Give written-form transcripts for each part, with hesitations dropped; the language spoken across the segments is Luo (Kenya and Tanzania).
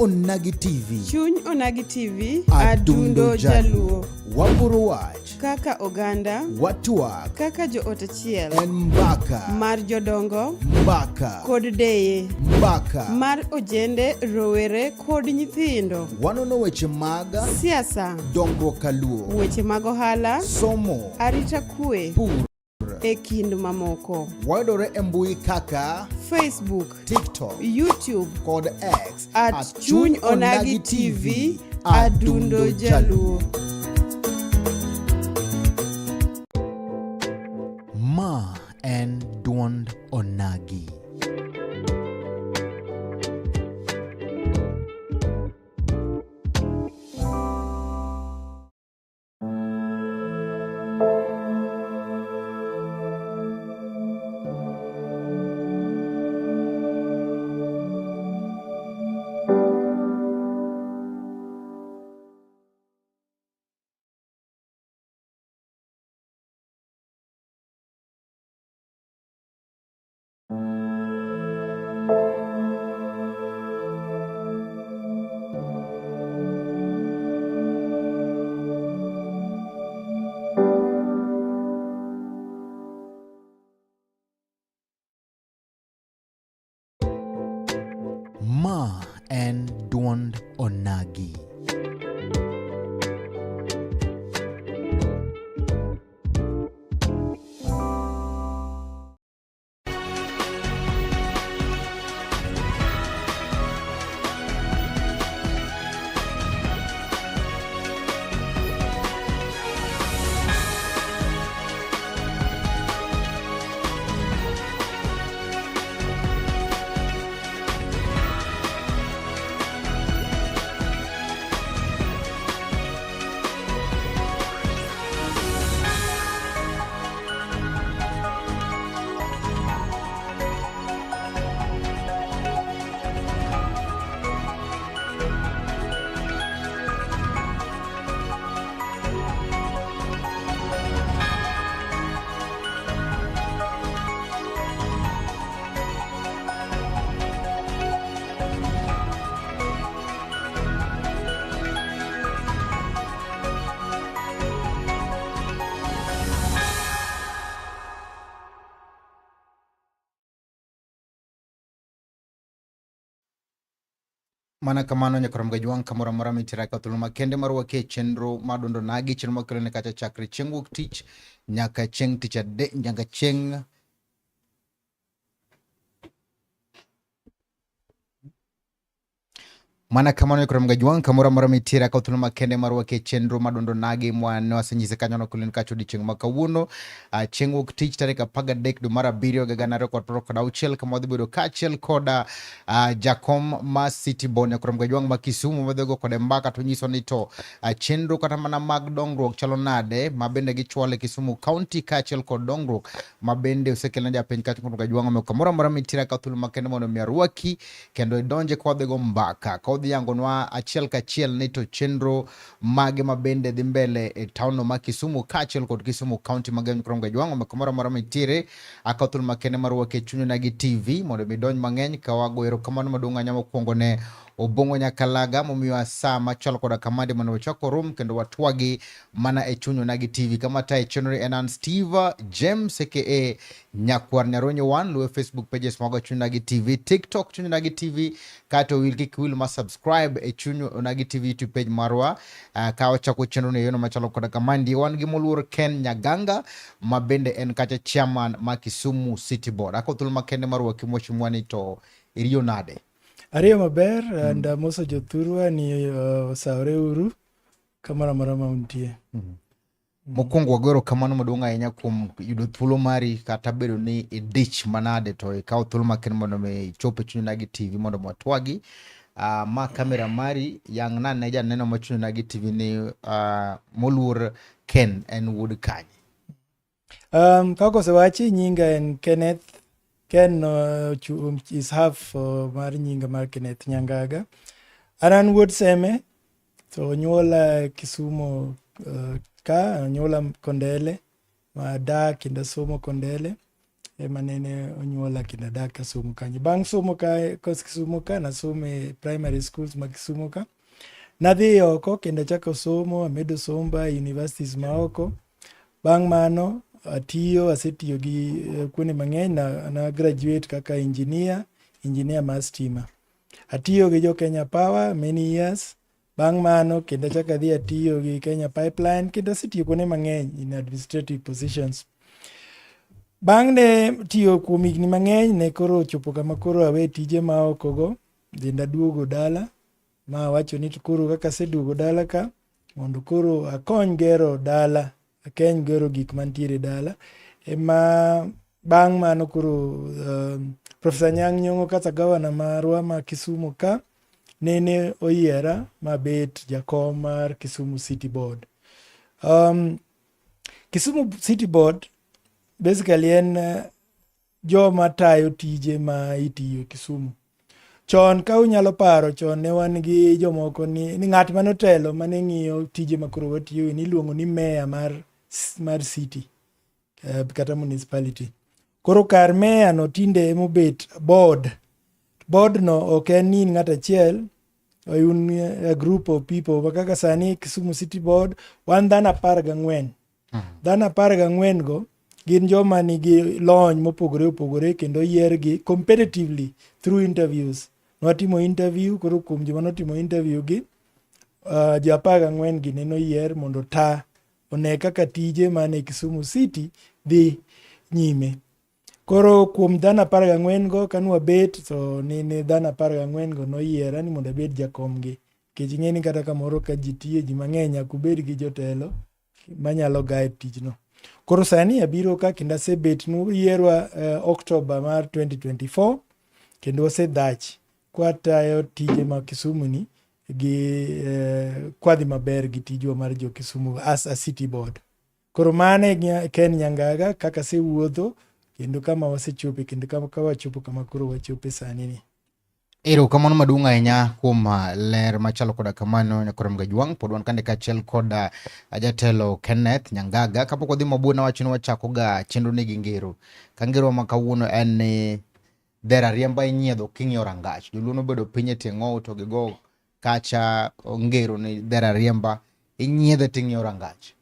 Onagi TV. Chuny Onagi TV, Adundo Adundo Jaluo. Waporo wach, Kaka oganda, watwak, kaka joot achiel, en mbaka, mar jodongo mbaka, kod deye, mbaka. mar ojende, rowere kod nyithindo, Wanono weche mag siasa, dongruok kaluo, weche mag ohala, somo, arita kwe, pur. e kind mamoko. Wayudore e mbui kaka Facebook, TikTok, YouTube kod X at Chuny Onagi TV, Adundo Jaluo. Ma en duond Onagi. Ma en duond Onagi. Mana kamano nyakoro mgajwang' kamoro amora mitira ka thuolo makende mar wake chenro mar Duond Onagi, chenro makelone kacha chakre chieng' wuok tich nyaka chieng' tich adek nyaka chieng' Mana kamano nyakoro mgajwang' kamoro amora mitiere akawo thuolo makende mar wake chenro mar Duond Onagi mwane wasenyise kanyo nokeloni kacha odiochieng' ma kawuono. Chieng' wuok tich tarik 13 dwe mar abiriyo higa gana ariyo kod piero kod auchiel kama wadhi bedo kaachiel kod jakom ma City Board nyakoro mgajwang' ma Kisumu wadhi go kode mbaka to nyiso ni to chenro kata mana mag dongruok chalo nade ma bende gichwalo e Kisumu County kaachiel kod dongruok ma bende osekelne japiny kacha nyakoro mgajwang'. Omiyo kamoro amora mitiere akawo thuolo makende mondo mi arwaki kendo idonje ka wadhi go mbaka ka odhi yangonwa achiel kachiel ni to chenro mage ma bende dhi mbele e taonno ma Kisumu kaachiel kod Kisumu County mag Nyakoro Jwang' omiyo kamoro amora mintiere akawo thuolo makende mar rwaki e Chuny Onagi TV mondo mi idonj mang'eny ka wago erokamano maduong' ahinya mokwongo ne Obong'o Nyakalaga momiyowa sa machalo koda kamande mondo wachak warom kendo watwagi mana e Chuny Onagi TV. Kama tayo chenro en an Steve James aka Nyakwar Nyaronyo 1, luwe Facebook pages mago Chuny Onagi TV, TikTok Chuny Onagi TV, kato wil kik wil ma subscribe e Chuny Onagi TV YouTube page marwa. Ka wachako chenro ni e yono machalo koda kamandi, wan gi moluor Ken Nyaganga ma bende en kacha chairman ma Kisumu City Board. Akawo thuolo makende mar rwaki mheshimiwa ni to iriyo nade? Ariyo maber and amoso jothurwa ni osawre uru kamoro amora ma untie. Mokwongo wago erokamano maduong' ahinya kuom yudo thuolo mari kata bedo ni idich manade to ikawo thuolo makende mondo mi ichop e Chuny Onagi TV mondo mi watwagi. Ma kamera mari yang' nane janeno ma Chuny Onagi TV ni moluor Ken en wuod kanye? Kaka osewachi nyinga en Kenneth. Ken is half mar nyinga mar Kenneth Nyangaga. An an wuod Seme to onyuola Kisumu ka onyuola Kondele ma adak kendo asomo Kondele. Ema nene onyuola kendo adak kasomo kanyo. Bang' somo ka Kisumo ka, nasomo e primary schools ma Kisumo ka. Nadhi oko kendo achako somo, amedo somba e universities ma oko. Bang' mano atiyo, asetiyo gi kuonde mang'eny na graduate kaka engineer, engineer mar stima. Atiyo gi jo Kenya Power many years. Bang' mano kendo achako adhi atiyo gi Kenya Pipeline kendo asetiyo kuonde mang'eny in administrative positions. Bang' ne tiyo kuom higni mang'eny ne koro ochopo kama koro awe tije ma oko go kendo aduogo dala ma awacho ni to koro kaka aseduogo dala ka mondo koro akony gero dala, akony gero gik mantiere dala. Ema bang' mano koro Professor Anyang' Nyong'o kaka gavana marwa ma Kisumu ka nene oyiera mabet jakom mar Kisumu City Board. Kisumu City Board basically en joma tayo tije ma itiyo Kisumu. Chon ka unyalo paro chon ne wan gi jomoko ni ng'at manotelo mane ng'iyo tije ma koro watiyo niluongo ni mayor mar city kata municipality. Koro kar mayor no tinde emobet board. Board no ok en ni in ng'at achiel, un a group of people. Ma kaka sani Kisumu City Board wan dhano 14. Dhano 14 go gin joma nigi lony mopogore opogore kendo oyiergi competitively through interviews. Nwatimo interview, koro kuom joma notimo interview gi, ji 14 gi nene oyier mondo ta one kaka tije man e Kisumu City dhi nyime. Koro kuom dhano 14 go kanwabet to nene dhano 14 go noyiera ni mondo abed jakom gi. Nikech ing'e ni kata kamoro ka ji tiye ji mang'eny nyaka ubed gi jotelo manyalo guide tijno. Koro sani abiro ka kendo asebet noyierwa October mar 2024 kendo wasedhach kwatayo tije ma Kisumu ni gi kwadhi maber gi tijwa mar jo Kisumu as a city board. Koro mano e Ken Nyangaga kaka asewuotho kendo kama wasechope kendo kama wachopo kama koro wachope sani ni. Erokamano maduong' ahinya kuom ler machalo koda kamano Nyakoro Mgajwang'. Pod wan kande kaachiel kod jatelo Kenneth Nyangaga. Kapok wadhi mabor nawacho ni wachako ga chenro ni gi ngero. Ka ngero ma kawuono en ni dher ariemba inyiedho king'iyo rangach. Joluo nobedo piny e tie ng'owu to gigo kacha ngero ni dher ariemba inyiedhe ting'iyo rangach.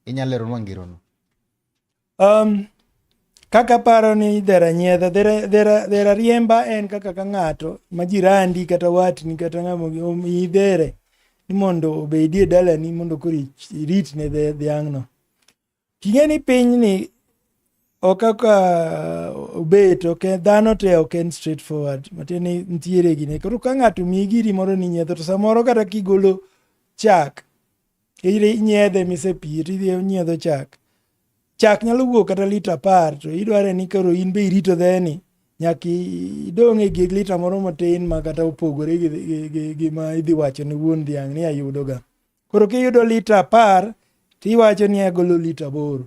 Inyalo leronwa ngerono? Kaka aparo ni dher anyiedha, dher ariemba en kaka ka ng'ato ma jirandi kata watni kata ng'ama omiyi dhere ni mondo obedie dalani mondo koro iritne dhiang'no. Ting'e ni pinyni ok kaka obet, ok dhano te ok en straight forward. Matiende ni nitiere gine. Koro ka ng'ato omiyi giri moro ni nyiedho to samoro kata kigolo chak, inyiedhe misepie tidhi inyiedho chak. Chak nyalo wuok kata lita 10 to idware ni koro in be irito dheni nyaka idong' e gi lita moro matin ma kata opogore gi ma idhi wacho ne wuon dhiang' ni ayudo ga. Koro kiyudo lita 10 tiwacho ni agolo lita 8.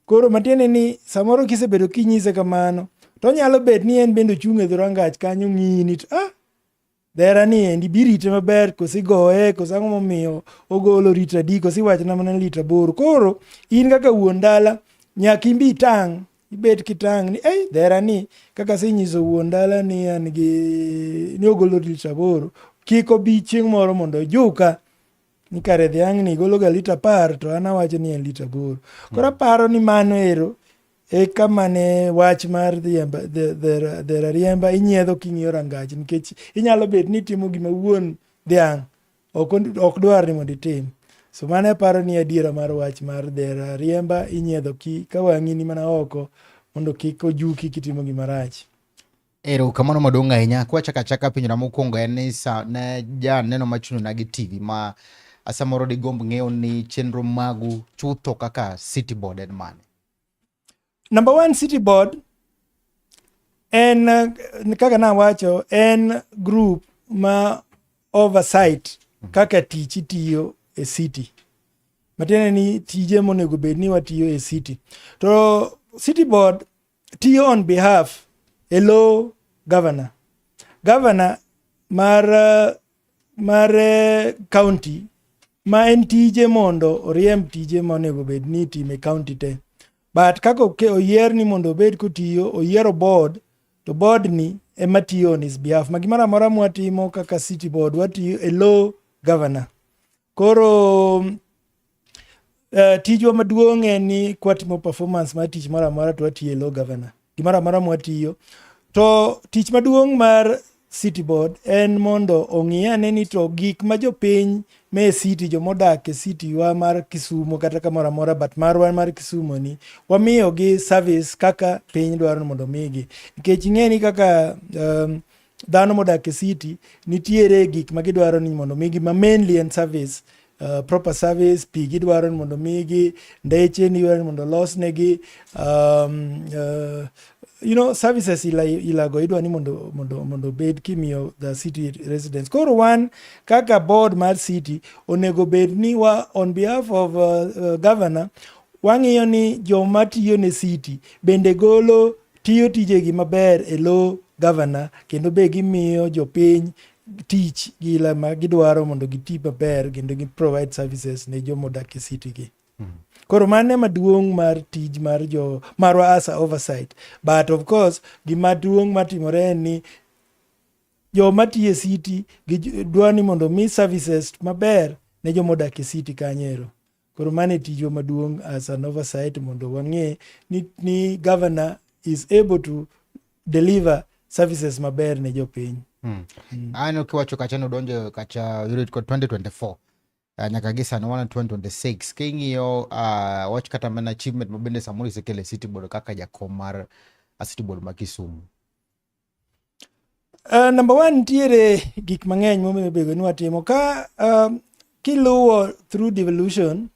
Koro matiende ni samoro kisebedo kinyise kamano to onyalo bet ni en bende ochung' e dhorangach kanyo ng'iyi ni to dhera ni endi birite maber koso igoye koso ang'o momiyo ogolo lita adi koso iwachona mana lita 8. Koro in kaka wuon dala nyaka in be itang' ibet kitang' ni ei dhera ni kaka asenyiso wuon dala ni an gi ni ogolo lita 8 kik obi chieng' moro mondo ojuka ni kare dhiang' ni golo ga lita 10 to an awacho ni en lita 8. Koro aparo ni mano ero e kama ne wach mar dher ariemba inyiedho king'iyo rangach nikech inyalo bet ni itimo gima wuon dhiang' ok dwar ni mondo itim. So mano aparo ni adiera mar wach mar dher ariemba inyiedho ka wang'i ni mana oko mondo kik ojuki kitimo gima rach. Erokamano maduong' ahinya. Kwachako achaka penjona mokwongo en ni sa ne janeno machunona gi TV ma samoro digomb ng'eyo ni chenro magu chutho kaka City Board en mane? Number one, City Board en kaka nawacho en group ma oversight kaka tich itiyo e city. Matiende ni tije monego bed ni watiyo e city. To City Board tiyo on behalf e lo governor. Governor mar county ma en tije mondo oriemb tije monego bed ni itimo e county te. But kaka oyier ni mondo obed kotiyo, oyiero board, to board ni ema tiyo on his behalf. Ma gimoro amora mwatimo kaka city board, watiyo e lo governor. Koro tijwa maduong' en ni kwatimo performance mar tich moro amora to watiyo e lo governor. Gimoro amora mwatiyo. To tich maduong' mar city board en mondo ong'i ane ni to gik ma jopiny me city, jomodak e city wa mar Kisumu kata kamoro amora, but marwa mar Kisumu ni wamiyogi service kaka piny dwaro ni mondo omigi. Nikech ing'e ni kaka dhano modak e city nitiere gik ma gidwaro ni mondo omigi ma mainly en service, proper service. Pi gidwaro ni mondo omigi, ndeche gidwaro ni mondo olosnegi, services ila ilago idwa ni mondo obed kimiyo the city residents. Koro wan kaka board mar city onego bed ni wa on behalf of governor wang'iyo ni joma tiyo ne city bende golo tiyo tijegi maber e lo governor, kendo be gimiyo jopiny tich gila ma gidwaro mondo giti maber kendo gi provide services ne jomodak e city gi. Koro mano ema duong' mar tij mar jo marwa as a oversight. But of course gima duong' matimore en ni joma tiyo e city dwa ni mondo mi services maber ne jomodak e city kanyo ero. Koro mano e tijwa maduong' as an oversight, mondo wang'e ni governor is able to deliver services maber ne jopiny. Aneno kiwacho kacha nodonjo kacha yudo kod 2024, nyaka gi sani wan 2026. King'iyo wach kata mana achievement ma bende samoro isekelo e city board kaka jakom mar city board ma Kisumu. Number one, nitiere gik mang'eny momiyo bedo ni watimo ka kiluwo through devolution.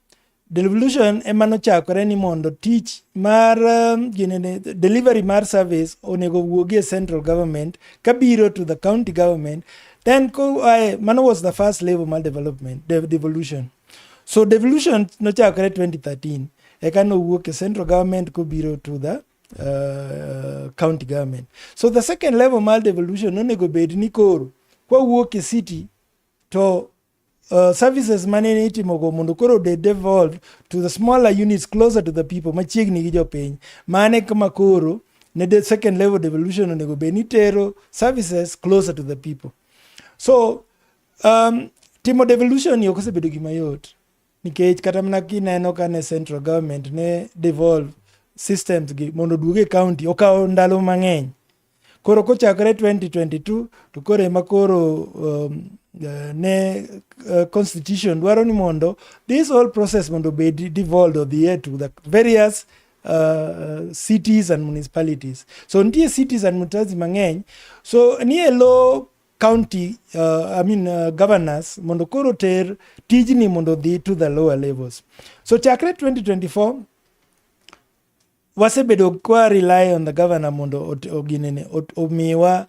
Devolution ema nochakore ni mondo tich mar ginene, delivery mar service onego wuogi e central government kabiro to the county government. Then koae mano was the first level mar development, devolution. So devolution nochakore 2013, eka nowuok e central government kobiro to the county government. So the second level mar devolution nonego bed ni koro kwawuok e city to services mane itimogo mondo koro de devolve to the smaller units closer to the people, machiegni gi jopiny. Mane kama koro ne the second level devolution onego bed ni tero services closer to the people. So timo devolution ni ok osebedo gima yot, nikech kata mana kineno ka ne central government ne devolve systems gi mondo oduog e county, okawo ndalo mang'eny. Koro kochakore 2022 to koro ema koro ne constitution dwaro ni mondo this whole process mondo obed devolved odhiye to the various cities and municipalities. So nitie cities and municipalities mang'eny, so nie lo county, I mean, governors mondo koro ter tijni mondo odhi to the lower levels. So chakre 2024 wasebedo kwa rely on the governor mondo oginene omiwa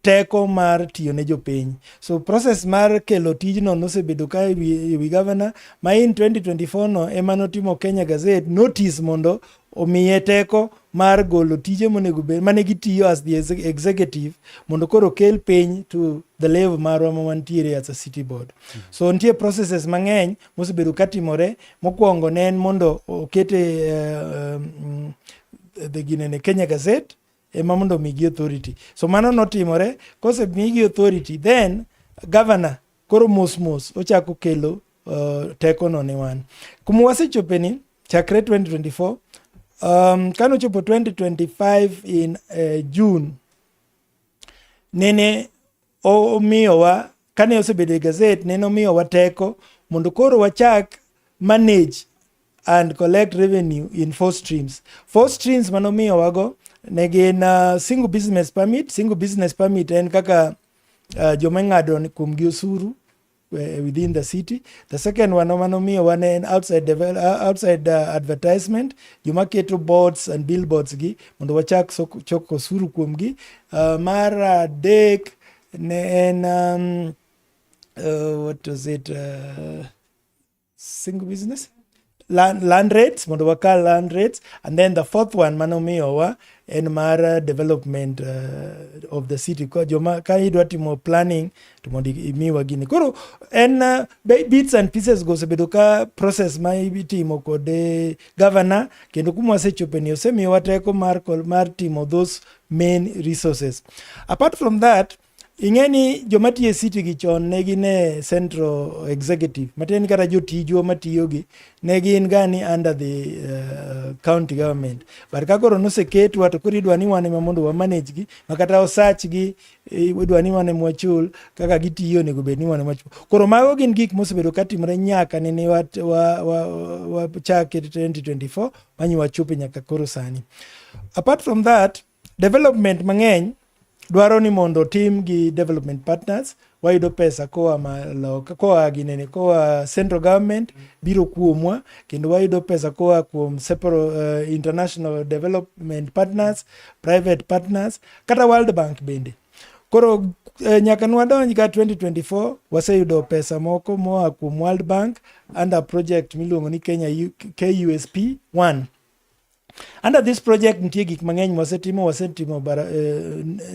teko mar tiyo ne jopiny. So process mar kelo tijno nosebedo ka ewi governor, ma in 2024 no ema notimo Kenya Gazette notice mondo omiye teko mar golo tije monego bed mane gitiyo as the executive mondo koro okel piny to the level marwa ma wantiere as a city board. So nitie processes mang'eny mosebedo katimore. Mokwongo ne en mondo okete the ginene Kenya Gazette ema mondo omigi authority. So mano notimore. Kosemigi authority, then governor koro mos mos ochako kelo tekono ne wan kuma wasechope ni chakre 2024. Kanochopo 2025 in June, nene omiyowa, kane osebedo e gazette, nene omiyowa teko mondo koro wachak manage and collect revenue in four streams. Four streams manomiyowago ne gin single business permit. Single business permit en kaka joma ing'ado kuomgi osuru within the city. The second one manomiyowa ne en outside advertisement, joma keto boards and billboards gi mondo wachak choko osuru kuomgi. Mar adek ne en what was it, single business? land rates, mondo wakal land rates. And then the fourth one manomiyowa en mar development of the city. Ko joma ka idwa timo planning to mondo imiwa gini. Koro en bits and pieces go osebedo ka process ma itimo kod governor, kendo kuma wasechope ni osemiyowa teko mar timo those main resources. Apart from that, ing'e ni joma tiyo e city gi chon ne gin e central executive, matiende ni kata jotijwa matiyo gi ne gin ga ni under the county government. But ka koro noseketwa, to koro idwa ni wan ema mondo wa manage gi, ma kata osach gi idwa ni wan ema wachul, kaka gitiyo onego bed ni wan ema wachul. Koro mago gin gik mosebedo katimore nyaka nene wachak 2024 manyi wachope nyaka koro sani. Apart from that, development mang'eny dwaro ni mondo otim gi development partners. Wayudo pesa koa maloka, koa ginene, koa central government biro kuomwa, kendo wayudo pesa koa kuom several international development partners, private partners, kata World Bank bende. Koro nyaka nwadonj ka 2024, waseyudo pesa moko moa kuom World Bank under project miluongo ni Kenya KUSP 1. Under this project nitie gik mang'eny mwasetimo. Wasetimo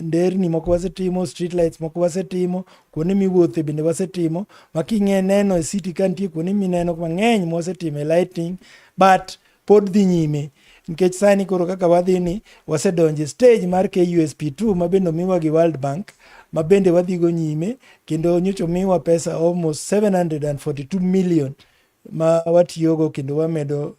nderni moko, wasetimo street lights moko, wasetimo kuonde miwuothe bende wasetimo, ma king'e neno e city ka nitie kuonde mineno mang'eny mwasetimo e lighting, but pod dhi nyime, nikech sani koro kaka wadhi ni wasedonjo e stage mar KUSP 2, ma bende omiwa gi World Bank, ma bende wadhigo nyime, kendo nyocha omiwa pesa almost 742 million ma watiyogo kendo wamedo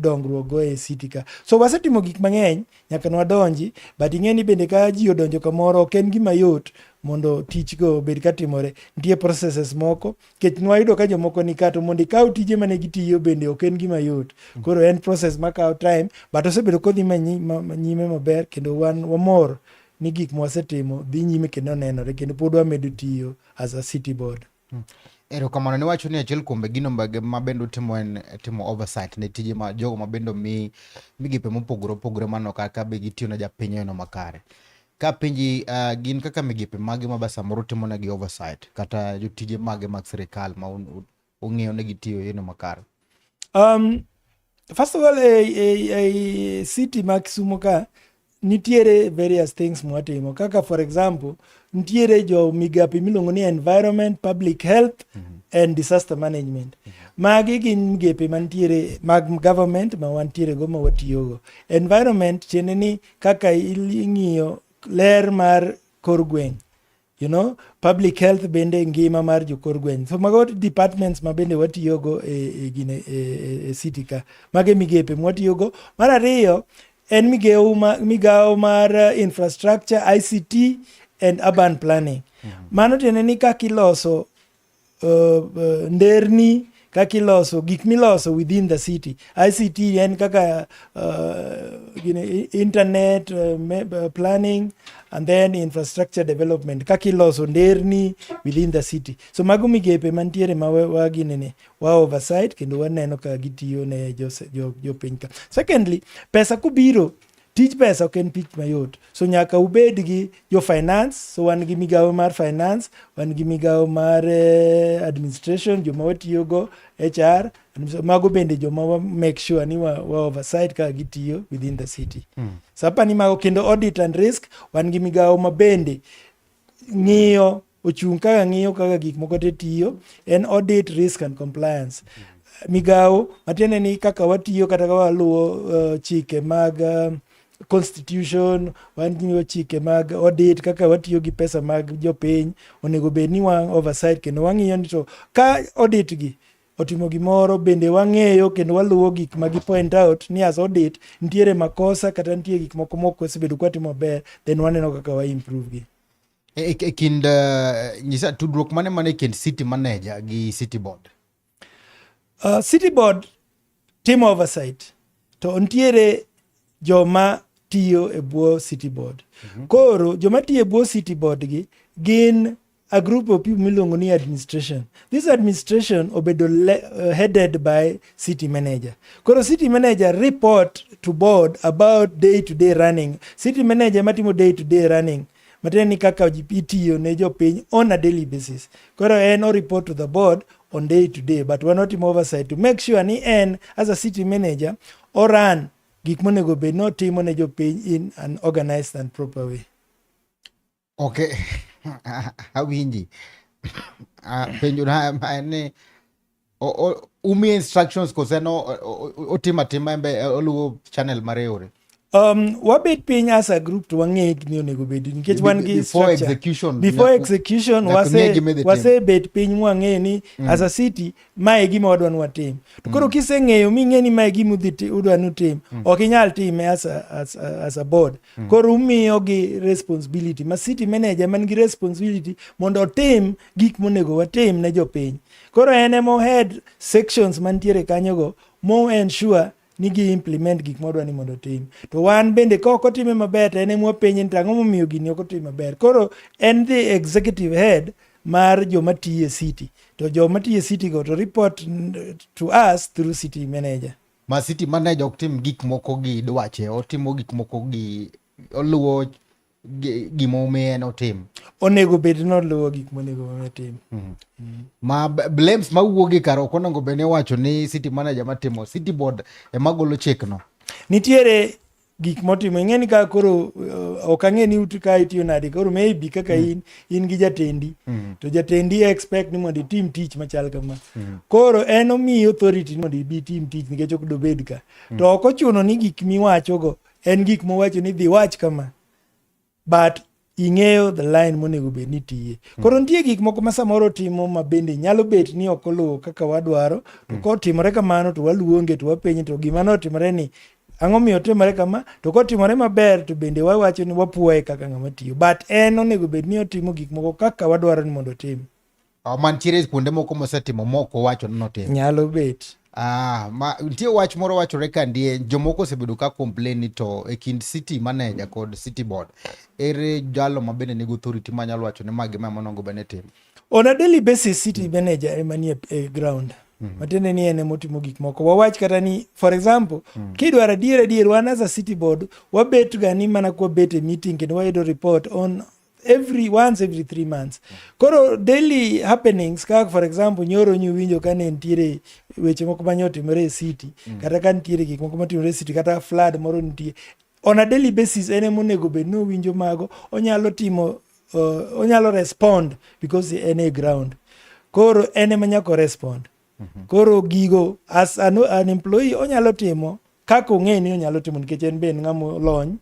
dongruok go e city ka. So wasetimo gik mang'eny nyaka nwadonji, but ing'e ni bende ka ji odonjo kamoro, ok en gima yot mondo tich go obed katimore. Nitie processes moko, nikech nwayudo ka jomoko ni ka, to mondo ikaw tije mane gitiyo bende ok en gima yot. Koro en process makawo time, but osebedo kodhi nyime maber, kendo wan wamor ni gik mwasetimo dhi nyime kendo nenore, kendo pod wamedo tiyo as a city board. Erokamano. Niwacho ni achiel kuom gino ma bende utimo en timo oversight ne tije ma jogo ma bende omi migepe mopogore opogore maneno kaka be gitiyo ne japiny e yo makare. Ka penji, gin kaka migepe mage ma ba samoro timo negi oversight, kata jotije mage mag sirikal ma ung'iyo ni gitiyo e yono makare? First of all, e city ma Kisumu ka nitiere various things mwatimo, kaka for example nitiere jo migape miluongo ni environment, public health and disaster management. Magi gin migepe mantiere mag government ma wantiere go ma watiyogo. Environment tiende ni kaka ing'iyo ler mar kor gweng', public health bende ngima mar jokor gweng'. So mago departments ma bende watiyogo e city ka. Mago e migepe mwatiyogo. Mar ariyo en migawo mar infrastructure, ICT and urban planning. Mano tiende ni kaka iloso nderni, kaka iloso gik miloso within the city. ICT en kaka gine, internet planning and then infrastructure development, kaka iloso nderni within the city. So mago migepe mantiere ma wa ginene wa oversight kendo waneno ka gitiyo ne jopiny ka. Secondly, pesa kobiro, tij pesa ok en tich mayot, so nyaka ubed gi jo finance. So wan gi migawo mar finance, wan gi migawo mar administration, joma watiyogo HR, mago bende joma wa make sure ni wa oversight kaka gitiyo within the city. So apani mago. Kendo audit and risk, wan gi migawo ma bende ng'iyo, ochung' kaka ng'iyo kaka gik moko te tiyo, en audit, risk and compliance migawo, matiende ni kaka watiyo kata ka waluwo chike mag constitution, wang'iyo chike mag audit, kaka watiyo gi pesa mag jopiny, onego bed ni wa oversight kendo wang'iyo ni to ka audit gi otimo gimoro, bende wang'eyo kendo waluwo gik ma gi point out ni as audit nitiere makosa kata nitie gik moko mok osebedo kwatimo maber, then waneno kaka wa improve gi. E kind nyisa tudruok mane e kind city manager gi city board? City board timo oversight, to nitiere joma tiyo e bwo city board. Koro joma tiyo e bwo city board gi gin a group of people miluongo ni administration. This administration obedo headed by city manager. Koro city manager report to board about day to day running. City manager matimo day to day running, matiende ni kaka itiyo ne jopiny on a daily basis. Koro en o report to the board. on day to day, but wan watimo oversight to make sure ni en as a city manager oran gik monego bed ni otimo ne jopiny in an organized and proper way. Okay, awinji. Penjo na en ni umiye instructions kose en otimo atima en be oluwo channel mare yore? Wabet piny as a group to wang'e ni onego bed nikech wan gi before structure. Execution. Before execution nyaka ng'e gima idhi tim. Wasebet piny mwang'e ni as a city mae e gima wadwa ni watim. To koro kiseng'eyo ming'e ni mae e gima udwa ni utim, ok inyal time as a board. Koro umiyo gi responsibility ma city manager man gi responsibility mondo otim gik monego watim ne jopiny. Koro en ema head sections mantiere kanyogo mo ensure ni gi implement gik modwa ni mondo otim. To wan bende ka ok otime maber to en ema wapenje ni to ang'o momiyo gini ok otim maber. Koro en the executive head mar joma tiyo e city. To joma tiyo e city go to report to us through city manager. Ma city manager ok tim gik moko gi dwache, otimo gik moko gi oluwo gima omiye en otim. Onego bed ni oluwo gik monego otim. Ma blames mawuok gi kar ok onego bed ni iwacho ni city manager matimo, city board ema golo chikno. Nitiere gik motimo ing'e ni ka koro ok ang'e ni ut ka itiyo nade koro maybe kaka in gi jatendi to jatendi expect ni mondo itim tich machal kama. Koro en omiyi authority ni mondo ibi itim tich nikech ok dobed ka. To ok ochuno ni gik miwachogo en gik mowacho ni dhi wach kama. But ing'eyo the line monego bed ni tiye. Koro nitie gik moko ma samoro timo ma bende nyalo bet ni ok oluwo kaka wadwaro. To kotimore kamano to waluonge to wapenje to gima notimore ni ang'o miyo otimore kama, to kotimore maber to bende wawacho ni wapuoye kaka ng'ama tiyo. But en onego bed ni otimo gik moko kaka wadwaro ni mondo otim. Mantiere kuonde moko mosetimo mok owacho ni notimo. Nyalo bet. Ah, ma nitie wach moro wachore ka ndie jomoko osebedo ka complain ni to e kind city manager kod city board ere jalo ma bende nigi authority manyalo wacho ni ma gi ma monego bed ni timo. On a daily basis city manager ema nie e ground. Matiende ni en ema otimo gik moko. Wawach kata ni for example, kidwaro adier adier wan as a city board wabet ga ni mana kwabet e meeting kendo wayudo report on every once every 3 months. Koro daily happenings kaka for example nyoro nyuwinjo ka ne nitiere weche moko manye otimore e city kata ka nitiere gik moko matimore e city kata flood moro nitie on a daily basis en ema onego bed ni owinjo mago onyalo timo onyalo respond because en e ground. Koro en ema nyaka respond. Koro gigo as an employee onyalo timo kaka ong'e ni onyalo timo nikech en be en ng'ama olony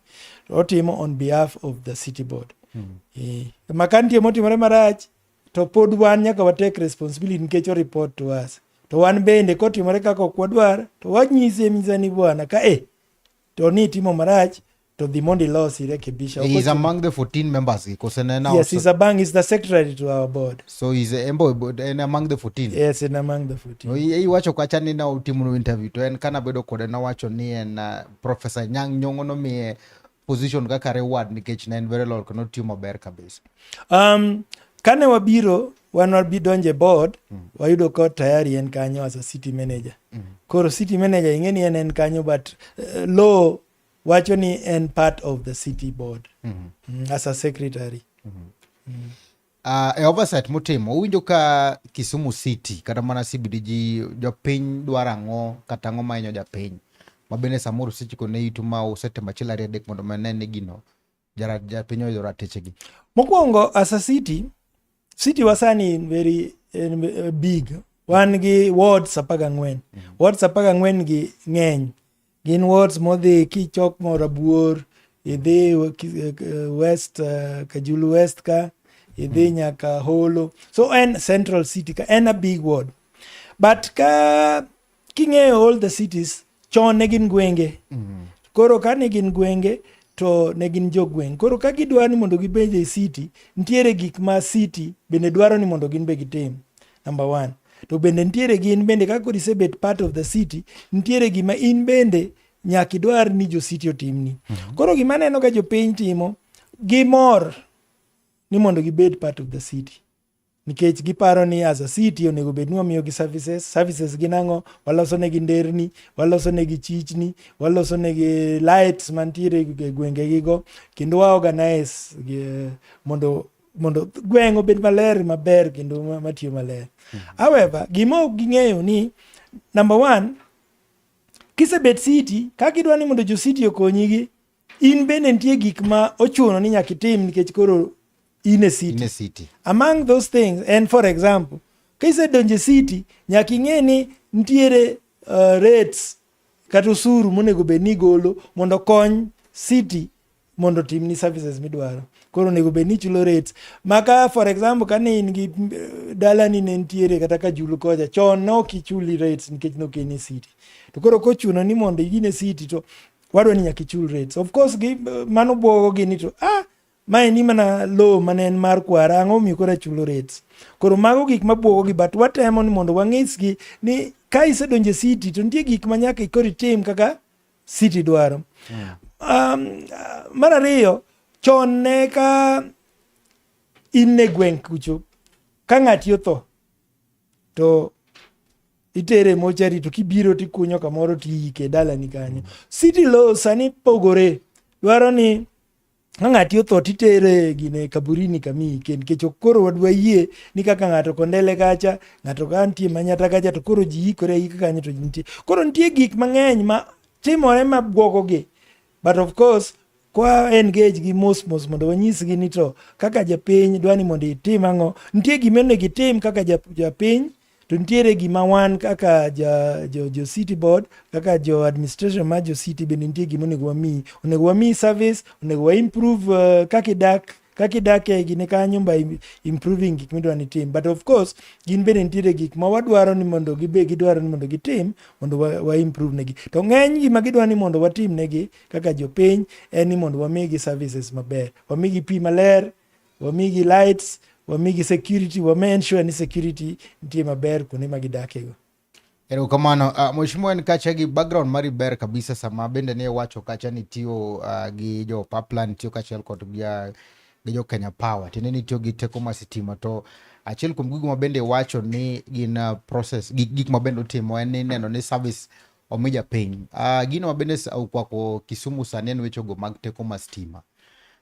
to otimo on behalf of the city board. Ma ka nitie motimore marach to pod wan nyaka wa take responsibility nikech o report to us. To wan bende kotimore kaka ok wadwar to wanyise misa ni bwana ka e to ni itimo marach to dhi mondo ilosi rekebisha. He is among the 14 members gi kose ne Yes, he's among, he's the secretary to our board. So he's embo en among the 14. Yes, in among the 14. No, iwacho kacha ni na utimo interview to en kana bedo kode nowacho ni en Professor Nyang' Nyong'o nomiye position kaka reward nikech ne en very loyal kendo notiyo maber kabisa. Kane wabiro wan wabidonjo e board wayudo ka tayari en kanyo as a city manager. Koro city manager ing'e ni en kanyo but law wacho ni en part of the city board as a secretary. E oversight mutimo uwinjo ka Kisumu City kata mana CBD ji jopiny dwaro ang'o kata ang'o mahinyo japiny ma bende samoro usechiko ne itu ma usetemo achiel ariyo adek mondo mane ni gino japiny oyudo ratichegi. Mokwongo as a city, city wa sani en very en, big. Wan gi wards 14. Wards 14 gi ng'eny. Gin wards modhi kichok Rabuor, idhi West, Kajulu West ka, idhi nyaka Holo. So en central city ka, en a big ward. But ka king'eyo all the cities, chon ne gin gwenge. Koro ka ne gin gwenge to ne gin jogweng'. Koro ka gidwaro ni mondo gibed e city, nitiere gik ma city bende dwaro ni mondo gin be gitim. Number one. To bende nitiere gin bende ka koro isebet part of the city, nitiere gima in bende nyaka idwar ni jo city otimni. Koro gima aneno ka jopiny timo, gimor ni mondo gibed part of the city. Nikech giparo ni as a city onego bed ni wamiyogi services. Services gin ang'o? Waloso negi nderni, waloso negi chichni, waloso negi lights mantiere e gwenge gigo, kendo wa organize mondo Mondo gweng' obed maler maber kendo matiyo maler. However, gima ok ging'eyo ni number one, kisebet city, kaka idwa ni mondo jo city okonyigi, in bende nitie gik ma ochuno ni nyaka itim nikech koro in e city. In e city. Among those things, and for example, kisedonjo e city, nyaka ing'e ni nitiere rates kata osuru monego bed ni igolo mondo okony city mondo otimni services midwaro. Koro onego bed ni ichulo rates. Maka for example, kane in gi dalani ne nitiere kata Kajulu kocha, chon ne ok ichuli rates nikech ne ok in e city. To koro kochuno ni mondo in e city to wadwa ni nyaka ichul rates. Of course, gi, mano bwogo gi ni to mae ni mana lowo mane en mar kwara, ang'o momiyo koro achulo rates? Koro mago gik mabwogo gi, but watemo ni mondo wang'isgi ni ka isedonjo e city to nitie gik ma nyaka koro itim kaka city dwaro. Mar ariyo, chon ne ka in e gweng' kucho, ka ng'ati otho to itere e mochari to kibiro tikunyo kamoro tiike e dalani kanyo. City law sani pogore, dwaro ni ka ng'ati otho titere gine kaburini kamiike nikech ok koro wadwa yie ni kaka ng'ato Kondele kacha, ng'ato ka nitie Manyata kacha to koro ji ikore aika kanyo to nitie. Koro nitie gik mang'eny ma timore ma bwogogi. But of course, kwa engage gi mos mos mondo wanyisgi ni to kaka japiny dwa ni mondo itim ang'o. Nitie gima onego itim kaka japiny, to nitiere gima wan kaka jo city board, kaka jo administration mar jo city bende nitie gima onego wamiyi. Onego wamiyi service, onego wa improve kaka idak e gine kanyo by improving gik midwa ni itim. But of course, gin bende nitiere gik ma wadwaro ni mondo gibe gidwaro ni mondo gitim mondo wa improve negi. To ng'eny gima gidwa ni mondo watim negi kaka jopiny en ni mondo wamigi services maber. Wamigi pi maler, wamigi lights, wamigi security, wa ensure ni security nitie maber kuonde ma gidakego. Erokamano. Mheshimiwa, en kacha gi background mari ber kabisa sama bende ne iwacho kacha ni tiyo gi jo Pipeline, tiyo kaachiel kod gi jo Kenya Power, tiende ni tiyo gi teko mar sitima. To achiel kuom gigo ma bende iwacho ni gin process, gik ma bende utimo en ni neno ni service omi japiny. Gino ma bende okwako Kisumu sani en wechego mag teko mar stima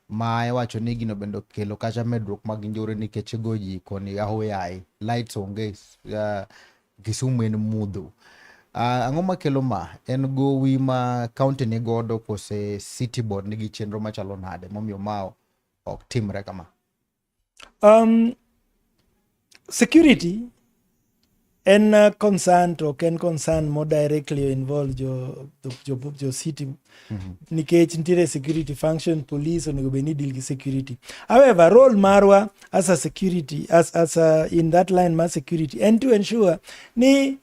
ma iwacho ni gino bende okelo kacha medruok mag njore nikech go ji koni ahoyaye lights onge, Kisumu en mudho. Ang'o makelo ma? En gowi ma county ni godo kose city board nigi chenro machalo nade momiyo ma ok timre kama? Security en concern, to ok en concern mo directly involve jo city nikech nitiere security function, police onego bed ni deal gi security. However, role marwa as a security as a, in that line mar security en to ensure ni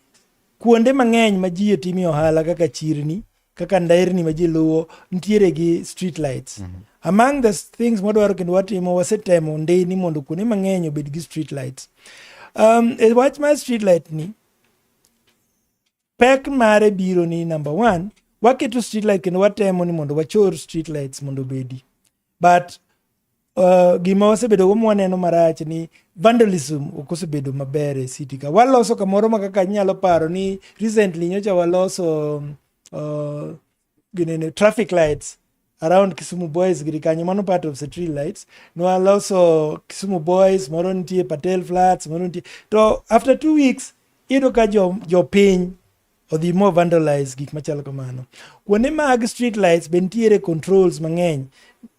kuonde mang'eny ma ji timie ohala kaka chirni, kaka nderni ma ji luwo, nitiere gi street lights. Among the things mwadwaro kendo watimo, wasetemo ndi ni mondo kuonde mang'eny obed gi street lights. E wach mar street light ni, pek mare biro ni number one, waketo street light kendo watemo ni mondo wachor street lights mondo obedi, but gima wasebedo go mwaneno marach ni vandalism ok osebedo maber e city ka. Waloso kamoro ma kaka inyalo paro ni recently nyocha waloso ginene traffic lights around Kisumu Boys giri kanyo, mano part of street lights. Nwaloso Kisumu Boys, moro nitie Patel Flats, moro nitie, to after 2 weeks iyudo ka jo piny odhi mo vandalize gik machalo kamano. Kuonde mag street lights be nitiere controls mang'eny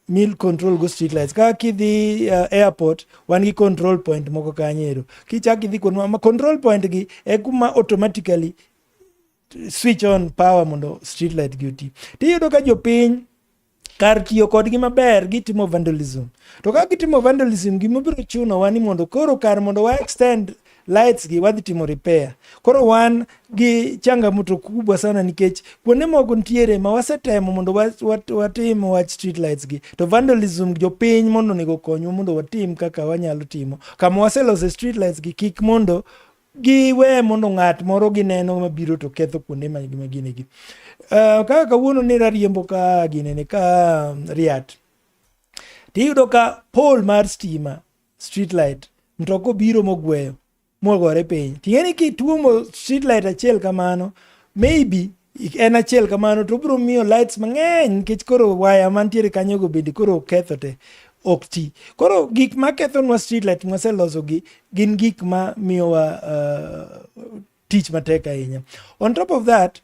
mil control go street lights. Kaka kidhi airport, wan gi control point moko kanyo ero. Kichak idhi kuonde ma control point gi e kuma automatically switch on power mondo street light gi oti. Tiyudo ka jopiny kar tiyo kodgi maber gitimo vandalism. To ka gitimo vandalism, gima biro chunowa ni mondo koro kar mondo wa extend lights gi, wadhi timo repair. Koro wan gi changamoto kubwa sana nikech kuonde moko nitiere ma wasetemo mondo watim wach street lights gi, to vandalism, jopiny mondo onego okonywa mondo watim kaka wanyalo timo kama waselose street lights gi, kik mondo giwe mondo ng'at moro gineno mabiro to ketho kuonde ma gine gi. Kaka kawuono ne rariembo ka ginene ka Riat, tiyudo ka pole mar stima, street light, mtoka obiro mogweyo mogore piny. Ting'e ni kituomo street light achiel kamano, maybe en achiel kamano, to obiro miyo lights mang'eny nikech koro waya mantiere kanyogo bende koro oketho te. ok ti. Koro gik ma kethonwa street light mwaseloso gi gin gik ma miyowa tich matek ahinya. On top of that,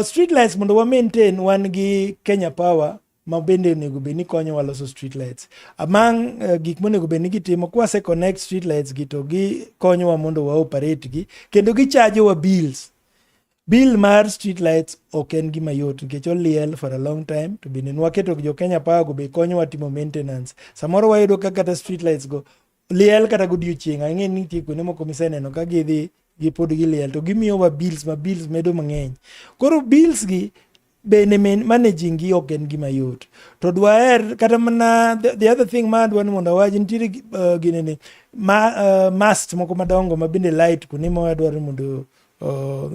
street lights mondo wa maintain, wan gi Kenya Power ma bende onego bed ni konyowa loso street lights. Among gik monego bed ni gitimo, kwase connect street lights gi to gikonyowa mondo wa operate gi kendo gichajowa bills. Bill mar street lights ok en gima yot nikech oliel for a long time, to bende nwaketo jo Kenya Power go be konyowa timo maintenance. Samoro wayudo ka kata street lights go liel kata godiochieng'. Ang'e ni nitie kuonde moko miseneno ka gidhi gipod giliel to gimiyowa bills ma bills medo mang'eny. Koro bills gi bende managing gi ok en gima yot. To dwaher kata mana the other thing ma adwa ni mondo awach, nitiere ginene ma mast moko madongo ma bende light kuonde ma wadwaro ni mondo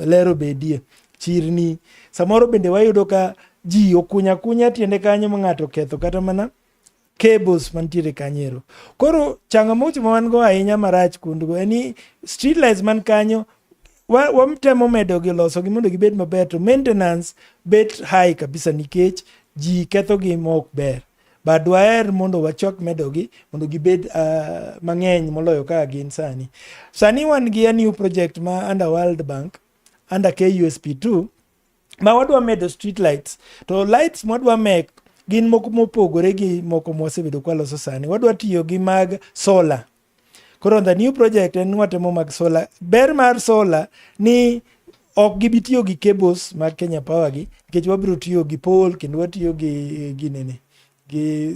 ler obedie, chirni. Samoro bende wayudo ka ji okunya kunya tiende kanyo ma ng'ato oketho kata mana cables mantiere kanyo. Koro changamoto ma wan go ahinya marach kuondgo en ni street lights man kanyo watemo medo gi, loso gi mondo gibed maber, to maintenance bet high kabisa nikech ji ketho gi ma ok ber. But dwaher mondo wachak medogi mondo gibed mang'eny moloyo kaka gin sani. Sani wan gi a new project ma under World Bank, under KUSP2, ma wadwa medo street lights, to lights mwadwa mek gin moko mopogore gi moko mwasebedo kwaloso sani. Wadwa tiyo gi mag solar. Koro the new project en watemo mag solar. Ber mar solar ni ok gibi tiyo gi cables mag Kenya Power gi, nikech wabiro tiyo gi pole kendo watiyo gi ginene gi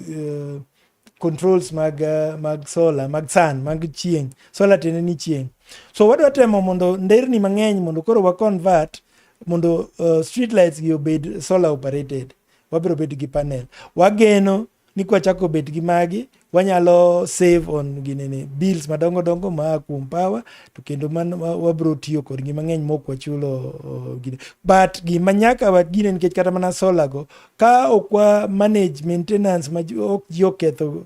controls mag solar, mag sun, mag chieng'. Solar tiende ni chieng'. So wadwa temo mondo nderni mang'eny mondo koro wa convert mondo street lights gi obed solar operated. Wabiro bedo gi panel. Wageno ni kwachako bet gi magi, wanyalo save on ginene bills madongo dongo maa kuom power, to kendo man wabiro tiyo kodgi mang'eny mok wachulo gine. But gima nyaka wagine, nikech kata mana solar go ka ok wa manage maintenance ma ok ji oketho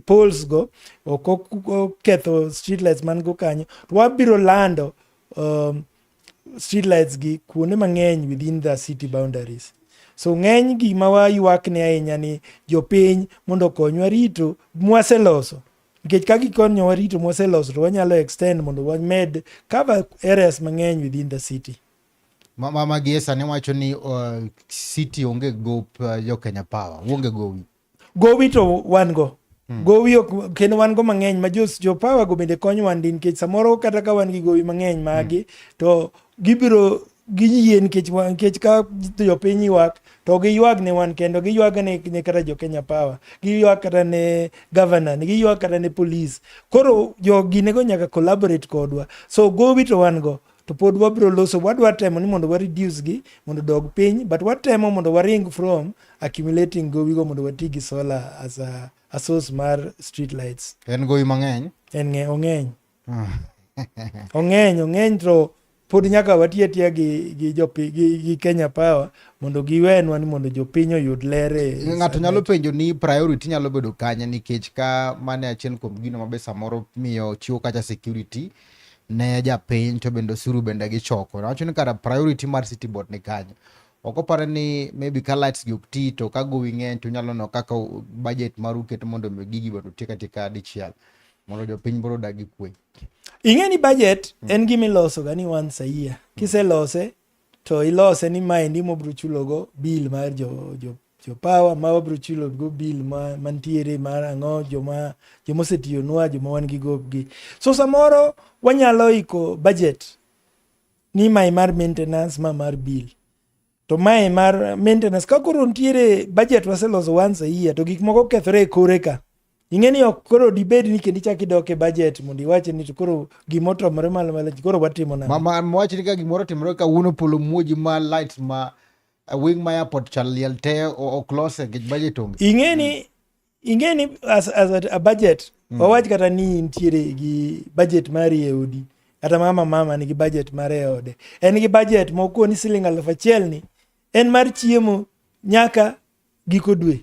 poles go, ok oketho street lights man go kanyo, to wabiro lando street lights gi kuonde mang'eny within the city boundaries. So ng'eny gima waywak ne ahinya ni jopiny mondo okonywa rito mwaseloso, nikech ka gikonyowa rito mwaseloso to wanyalo extend mondo wamed cover areas mang'eny within the city. Ma gie sani wacho ni city onge gop jo Kenya Power, uonge gowi. Gowi to wan go. Gowi ok, kendo wan go mang'eny ma jo power go bende konyowa ndi, nikech samoro kata ka wan gi gowi mang'eny magi to gibiro giyie, nikech ka jopiny ywak to giywag ne wan kendo giywag ne kata jo Kenya Power, giywak kata ne governor, giywak kata ne police. Koro jo ginego nyaka collaborate kodwa. So gowi to wan go, to pod wabiro loso. Wadwa temo ni mondo wa reduce gi mondo dog piny, but watemo mondo waring from accumulating gowi go mondo wati gi solar as a source mar street lights. En gowi mang'eny. En ng'e ong'eny, ong'eny, ong'eny, to pod nyaka wati atiya gi jopi gi Kenya Power mondo giwenwa ni mondo jopiny oyud ler e Ng'ato nyalo penjo ni priority nyalo bedo kanye, nikech ka mane achiel kuom gino mabe samoro miyo chiwo kacha security ne japiny, to bende osuru bende gichoko. Wacho ni kara priority mar city board ni kanyo. Ok opare ni maybe ka lights gi ok ti to ka gowi ng'eny to unyalo neno kaka budget maru keto mondo mi gigi mondo otiek atieka dichiel mondo jopiny biro odag gi kwe. Ing'e ni budget en gima iloso ga ni once a year. Kiselose to ilose ni maendi mobiro chulogo bill mar jo power, ma wabiro chulo go bill ma mantiere mar ang'o, joma jomosetiyonwa, joma wan gi gopgi. So samoro wanyalo iko budget ni mae mar maintenance, ma mar bill, to mae mar maintenance. Ka koro nitiere budget waseloso once a year to gik moko okethore e kore ka, ing'e ni ok koro dibed ni kendo ichak idok e budget mondo iwach ni to koro gimotimore malo malo, koro watimo nang'o? Ma wach ni ka gimoro otimore kawuono, polo muoji ma lights ma wing ma airport cha liel te ok lose nikech budget onge. Ing'e ni as a budget, wawach kata ni intiere gi budget mari e odi, kata mama nigi budget mare e ode, en gi budget mokoni siling 1000 ni en mar chiemo nyaka giko dwe,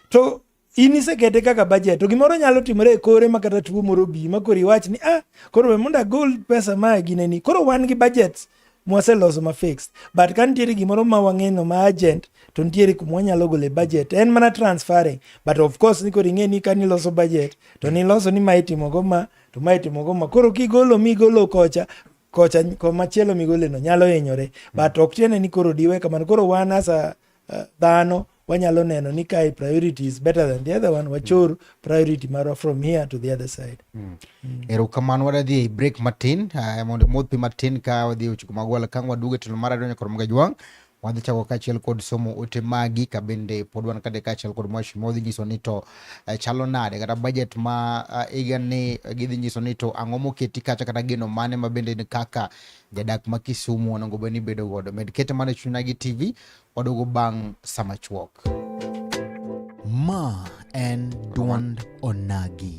to in isekete kaka budget, to gimoro nyalo timore e kore ma kata tuo moro bi ma koro iwach ni, ah, koro we mondo agol pesa ma gineni. Koro wan gi budgets mwaseloso ma fixed. But ka nitiere gimoro ma wang'eno ma urgent, to nitiere kuma wanyalo gole budget. En mana transferring. But of course ni koro ing'e ni ka niloso budget, to niloso ni ma itimogo ma, to ma itimogo ma. Koro kigolo migolo kocha, kocha komachielo migoleno nyalo hinyore. But ok tiende ni koro diwe kamano. Koro wan as a dhano wanyalo neno ni kae priority is better than the other one, wachor priority marwa from here to the other side. Erokamano, wadhi e break matin mondo modh pi matin ka wadhi e weche mag ohala. Ka waduogo e tielo mar ariyo nyaka Ramogi Ajwang', wadhi chako kaachiel kod somo ote magi ka bende pod wan kade kaachiel kod mheshimiwa wadhi nyiso ni to chalo nade kata budget ma higa ni gidhi nyiso ni to ang'o moketi kacha kata geno mane ma bende ni kaka jadak ma Kisumu onego bed ni bedo godo. Med kete mana e Chuny Onagi TV, waduogo bang' sama chuok. Ma en duond Onagi.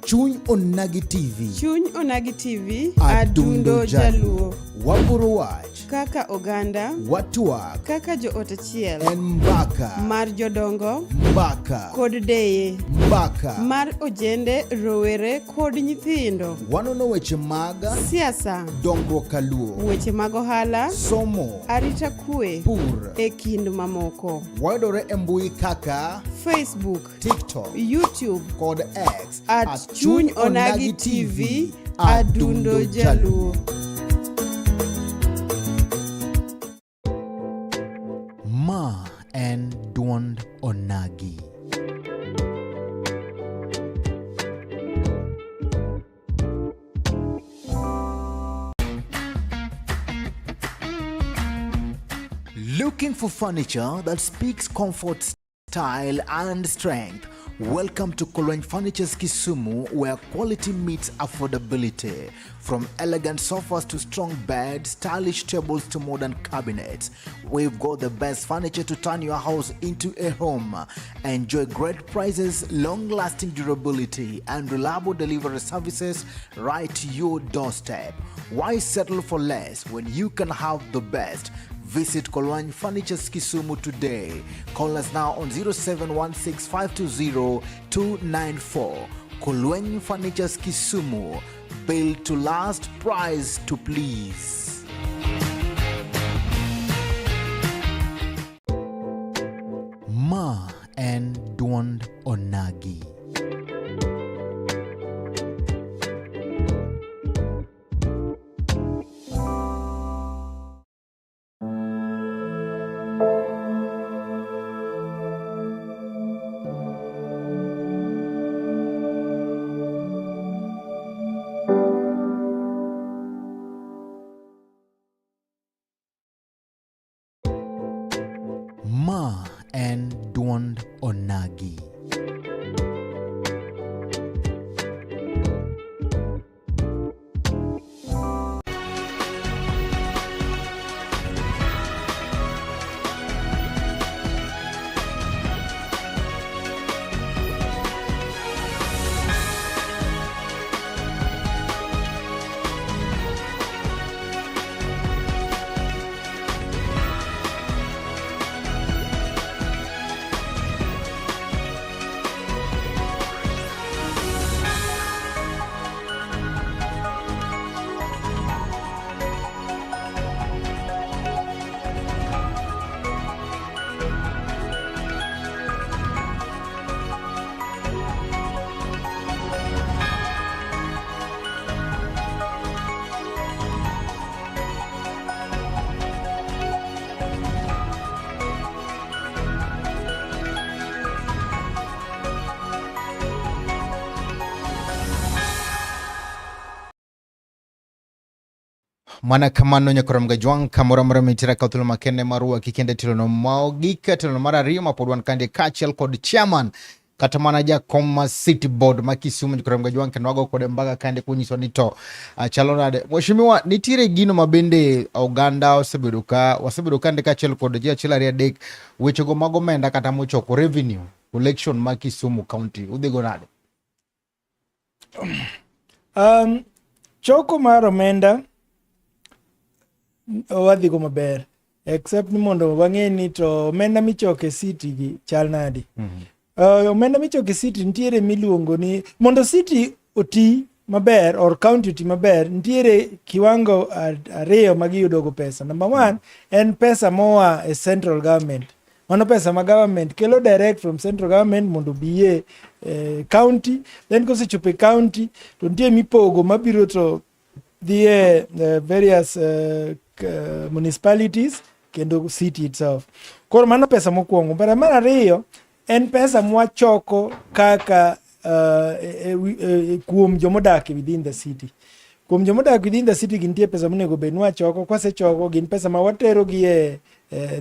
Chuny Onagi TV. Chuny Onagi TV, Adundo Adundo Jaluo. Waboro wach. Kaka oganda, Watwak. Kaka joot achiel, En mbaka. Mar jodongo, Mbaka. Kod deye, Mbaka. Mar ojende, rowere kod nyithindo. Wanono weche mag siasa, dongruok kaluo, weche mag ohala, somo, arita kwe, pur, e kind mamoko. Wayudore e mbui kaka Facebook, TikTok, YouTube kod X at Chuny Onagi TV, Adundo Jaluo. Ma en duond Onagi. Looking for furniture that speaks comfort, style and strength? Welcome to Kolony Furnitures Kisumu, where quality meets affordability. From elegant sofas to strong beds, stylish tables to modern cabinets, we've got the best furniture to turn your house into a home. Enjoy great prices, long-lasting durability, and reliable delivery services right to your doorstep. Why settle for less when you can have the best? Visit Kolwany Furnitures Kisumu today. Call us now on 0716520294. Kolwany Furnitures Kisumu. Built to last, price to please. Ma en duond Onagi. Ma en duond Onagi. Mana kamano nyakora Mgajwang' kamoro amora mintiere ka thuolo makende mar wuok kende tilono mogik tilono mar ariyo ma pod wan kande kaachiel kod chairman kata mana jakom ma City Board ma Kisumu nyakora Mgajwang' kendo wago kode mbaka kande kunyiso ni to chalo nade. Mheshimiwa, nitiere gino ma bende oganda osebedo ka wasebedo kande kaachiel kod ji achiel ariyo adek wechego mag omenda kata mochoko revenue collection ma Kisumu County udhigo nade? Choko mar omenda wadhigo maber. Except ni mondo wang'e ni to omenda michoko e city gi chal nadi. Omenda michoko e city nitiere miluongo ni mondo city oti maber or county oti maber nitiere kiwango ariyo ma giyudo go pesa. Number one en pesa moa e central government. Mano pesa ma government kelo direct from central government mondo obi e county. Then kosechopo e county to nitie mipogo mabiro to dhi e various municipalities kendo city itself. Koro mano pesa mokwongo. But mar ariyo en pesa mwachoko kaka kuom jomodak within the city. Kuom jomodak within the city gi nitie pesa monego bed ni wachoko. Kwasechoko gin pesa ma watero gi e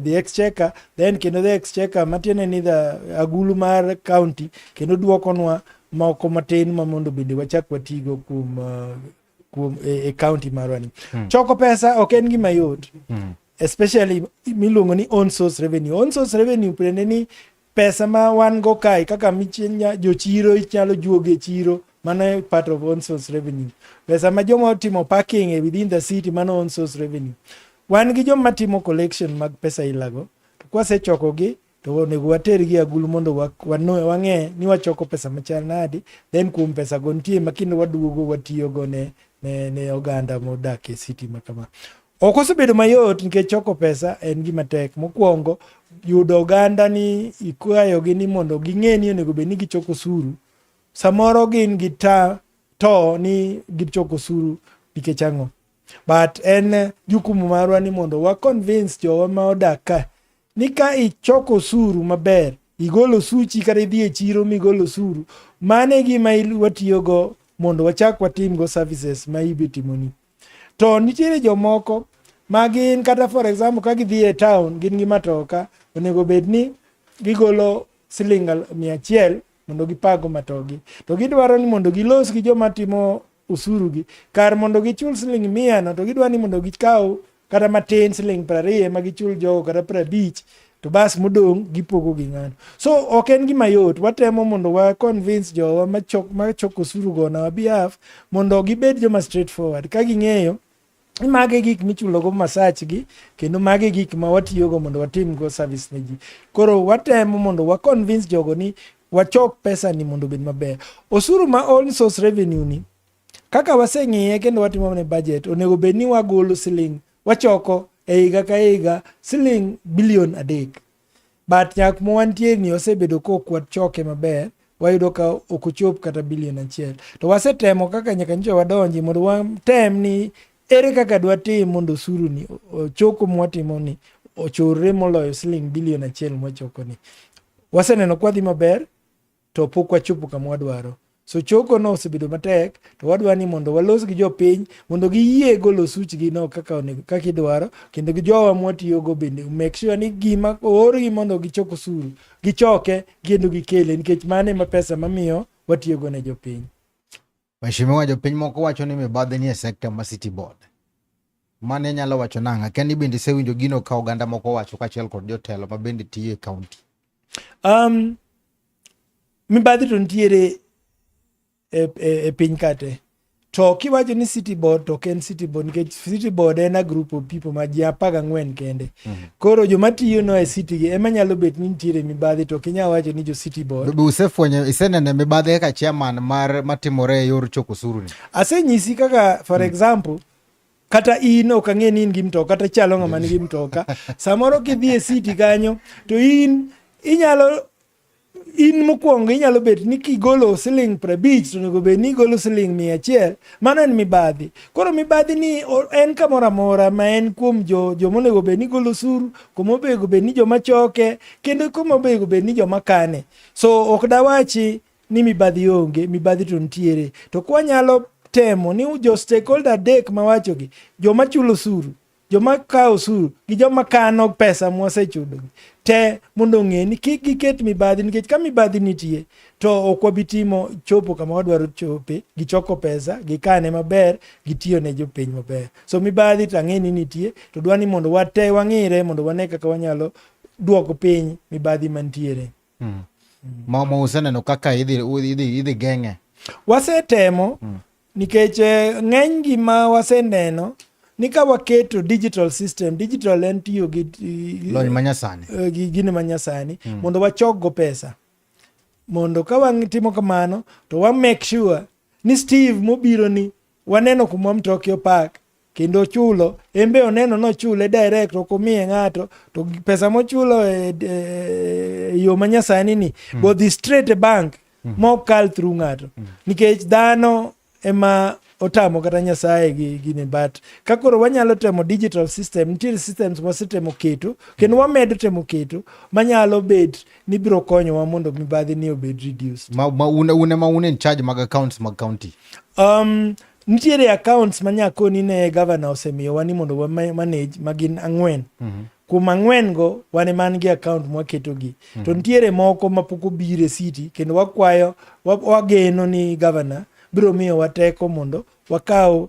the exchequer, then kendo the exchequer matiende ni the agulu mar county kendo duokonwa moko matin ma mondo bende wachak watigo kuom e county marwa ni. Choko pesa ok en gima yot. Especially miluongo ni own source revenue. Own source revenue tiende ni pesa ma wan go kae kaka jochiro inyalo juogo e chiro, mano e part of own source revenue. Pesa ma joma otimo parking e within the city, mano own source revenue. Wan gi joma timo collection mag pesa ilago, to kwasechokogi to onego watergi agulu mondo wang'e ni wachoko pesa machal nadi. Then kuom pesa go nitie ma kendo waduogo watiyogo ne oganda modak e city ma kama. Ok osebedo mayot nikech choko pesa en gima tek. Mokwongo, yudo oganda ni ikwayogi ni mondo ging'e ni onego bed ni gichoko osuru. Samoro gin gi ta to ni gichoko osuru nikech ang'o. But en jukumu marwa ni mondo wa convince jowa ma odak ka ni ka ichoko osuru maber, igolo osuchi kata idhi e chiro migolo osuru, mano e gima watiyogo mondo wachak watimgo services ma ibe timoni. To nitiere jomoko ma gin kata for example ka gidhi e town gin gi matoka, onego bed ni gigolo siling 100 mondo gipago matogi. To gidwaro ni mondo gilos gi joma timo osuru gi. Kar mondo gichul siling 100 no, to gidwaro ni mondo gikaw kata matin siling 20 ema gichul jogo kata 50 to bas modong' gipogo gi ng'ano. So ok en gima yot. Watemo mondo wa convince jowa machoko osuru go on our behalf mondo gibed joma straightforward ka ging'eyo ni magi e gik michulo go masach gi kendo magi e gik ma watiyogo mondo watim go service ne ji. Koro watemo mondo wa convince jogo ni wachok pesa ni mondo obed maber. Osuru ma own source revenue ni kaka waseng'iye kendo watimo ne budget onego bed ni wagolo siling wachoko e higa ka higa siling bilion 3. But nyak ma wantie ni osebedo kok wachoke maber, wayudo ka ok ochop kata bilion 1. To wasetemo kaka nyaka nyocha wadonji mondo watem ni ere kaka dwatim mondo osuru ni ochoko mwatimo ni ochorre moloyo siling bilion 1 mwachoko ni. Waseneno kwadhi maber to pok wachopo kama wadwaro. So choko no osebedo matek to wadwa ni mondo walos gi jopiny mondo giyie golo osuchgi no kaka onego kaka idwaro kendo gi jowa mwatiyogo bende make sure ni gima oorgi mondo gichok osuru gichoke kendo gikele nikech mano ema pesa mamiyo watiyogo ne jopiny. Mheshimiwa, jopiny moko wacho ni mibadhi nie sekta ma City Board. Mane nyalo wacho nang'o? Akia ni bende isewinjo gino ka oganda moko wacho kaachiel kod jotelo ma bende tiyo e kaunti. Mibadhi to nitiere e piny ka te. To kiwacho ni City Board to ok en City Board nikech City Board en a group of people ma ji 14 kende. Koro joma tiyo no e city gi ema nyalo bet ni nitiere mibadhi to ok inyal wacho ni jo City Board. Be usefwenyo isenene mibadhi kaka chairman mar matimore e yor choko osuru ni? Asenyisi kaka for example kata in ok ang'e ni in gi mtoka kata chalo ng'ama nigi mtoka. Samoro kidhi e city kanyo to in inyalo in mokwongo inyalo bet ni kigolo siling 50 to onego bed ni igolo siling 100, mano en mibadhi. Koro mibadhi ni en kamoro amora ma en kuom joma onego bed ni golo osuru, kuma onego bed ni joma choke, kendo kuma onego bed ni joma kane. So ok dawachi ni mibadhi onge, mibadhi to nitiere. To kwanyalo temo ni jo stakeholder adek mawachogi, joma chulo osuru, joma kawo osuru gi joma kano pesa mwasechudogi te mondo ong'e ni kik giket mibadhi nikech ka mibadhi nitie to ok wabi timo chopo kama wadwaro chope, gichoko pesa, gikane maber, gitiyo ne jopiny maber. So mibadhi to ang'e ni nitie to dwa ni mondo wate wang'ire mondo wane kaka wanyalo duoko piny mibadhi mantiere. Ma useneno kaka idhi geng'e? Wasetemo nikech ng'eny gima waseneno ni ka waketo digital system, digital en tiyo gi lony manyasani, gi gine manyasani mondo wachok go pesa, mondo ka watimo kamano to wa make sure ni Steve mobiro ni waneno kuma mtoki opark kendo ochulo, en be oneno nochule direct, ok omiye ng'ato, to pesa mochulo e yo manyasani ni bodhi straight e bank mok kal through ng'ato, nikech dhano ema otamo kata Nyasaye gi gine. But ka koro wanyalo temo digital system, nitiere systems wasetemo keto kendo wamedo temo keto manyalo bet ni biro konyowa mondo mibadhi ni obed reduced. Ma une ma une in charge mag accounts mag county? Nitiere accounts ma nyakoni ne governor osemiyowa ni mondo wa manage, ma gin 4. Kuom 4 go, wan ema gi account mwaketogi. To nitiere moko mapok obiro e city, kendo wakwayo, wageno ni governor biro miyowa teko mondo wakaw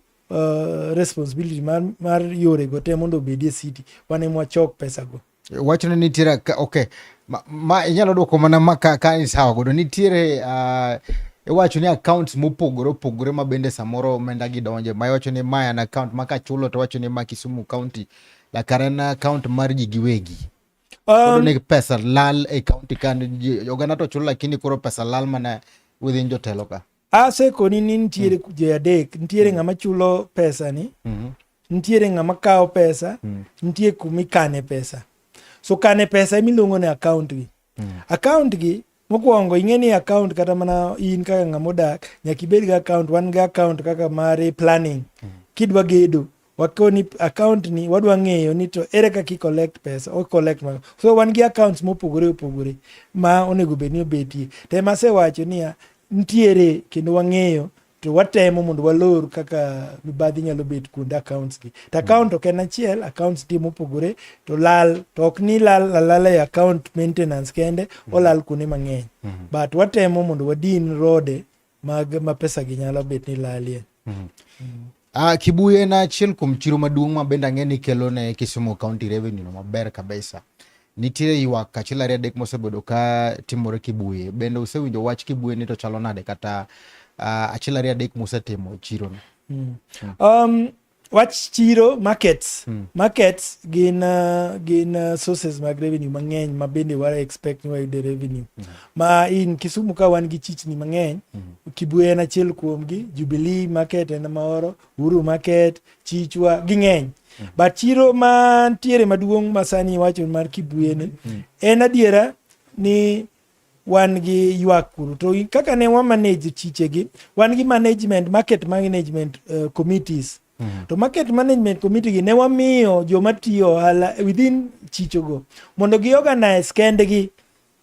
responsibility mar yore go te mondo obedi e city, wan ema wachok pesa go. Wachno nitiere okay, ma inyalo duoko mana ma ka ni sawa godo. Nitiere iwacho ni accounts mopogore opogore ma bende samoro omenda gi donje, ma iwacho ni ma en account ma kachulo, to wacho ni ma Kisumu County, lakar en account mar ji giwegi. Koro ni pesa lal e county ka oganda to chulo, lakini koro pesa lal mana within jotelo ka. Asekoni ni nitiere ji adek: nitiere ng'ama chulo pesa ni, nitiere ng'ama kawo pesa, nitie kuma ikane pesa. So kane pesa emiluongo ni account gi. Account gi mokwongo, ing'e ni account, kata mana in kaka ng'ama odak, nyaka ibed gi account. Wan gi account kaka mar planning. Kidwa gedo, wakoni account ni wadwa ng'eyo ni to ere kaka i collect pesa, o collect ma. So wan gi accounts mopogore opogore ma onego bed ni obetie. To ema asewacho niya, nitiere kendo wang'eyo to watemo mondo walor kaka mibadhi nyalo bet kuonde accounts gi. To account ok en achiel, accounts nitie mopogore, to lal to ok ni lal alala e account maintenance kende, olal kuonde mang'eny. But watemo mondo wadin rode mag ma pesa gi nyalo bet ni lalie. Kibuye en achiel kuom chiro maduong' ma bende ang'e ni kelo ne Kisumu County revenue no maber kabisa. Nitie ywak achiel ariyo adek mosebedo ka timore Kibuye. Bende usewinjo wach Kibuye ni to chalo nade, kata achiel ariyo adek musetimo e chiro no? Wach chiro, markets, markets gin sources mag revenue mang'eny ma bende wa expect ni wayude revenue. Ma in Kisumu ka wan gi chichni mang'eny, Kibuye en achiel kuomgi, Jubilee Market en moro, Uhuru Market, Chichwa, ging'eny. But chiro mantiere maduong' ma sani iwacho mar Kibuye ni, en adiera ni wan gi ywak kuro. To kaka ne wa manage chichegi, wan gi management, market management committees. To market management committee gi ne wamiyo joma tiyo ohala within chichogo mondo gi organize kendgi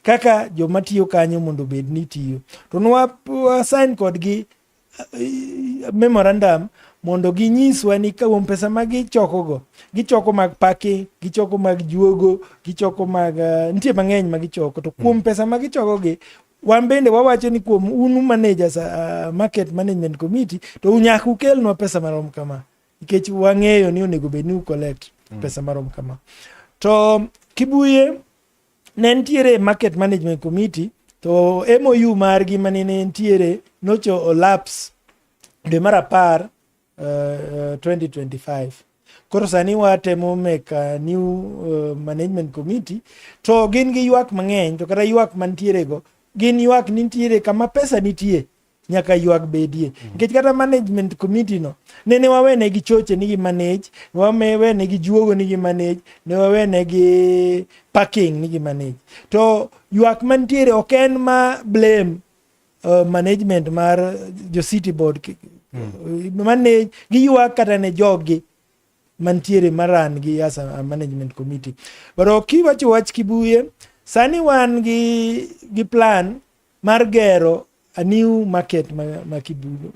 kaka joma tiyo kanyo mondo obed ni tiyo. To nwa sign kodgi memorandum mondo ginyiswa ni kuom pesa ma gichokogo, gichoko mag parking, gichoko mag juogo, gichoko mag nitie mang'eny ma gichoko. To kuom pesa ma gichokogi, wan bende wawacho ni kuom un managers, market management committee, to nyaka ukelnwa pesa marom kama, nikech wang'eyo ni onego bed ni u collect pesa marom kama. To Kibuye ne nitiere market management committee, to MOU margi mane nitiere nocho olapse dwe mar 10 2025. Koro sani watemo make a new management committee, to gin gi ywak mang'eny. To kata ywak mantiere go gin ywak nitiere kama pesa nitie, nyaka ywak bedie, nikech kata management committee no nene wawene gi choche ni gi manage, wawene gi juogo ni gi manage, ne wawene gi parking ni gi manage. To ywak mantiere ok en ma blame management mar jo city board manage, giywak kata ne joggi mantiere maran gi as a management committee. But kiwacho wach Kibuye, sani wan gi plan mar gero a new market ma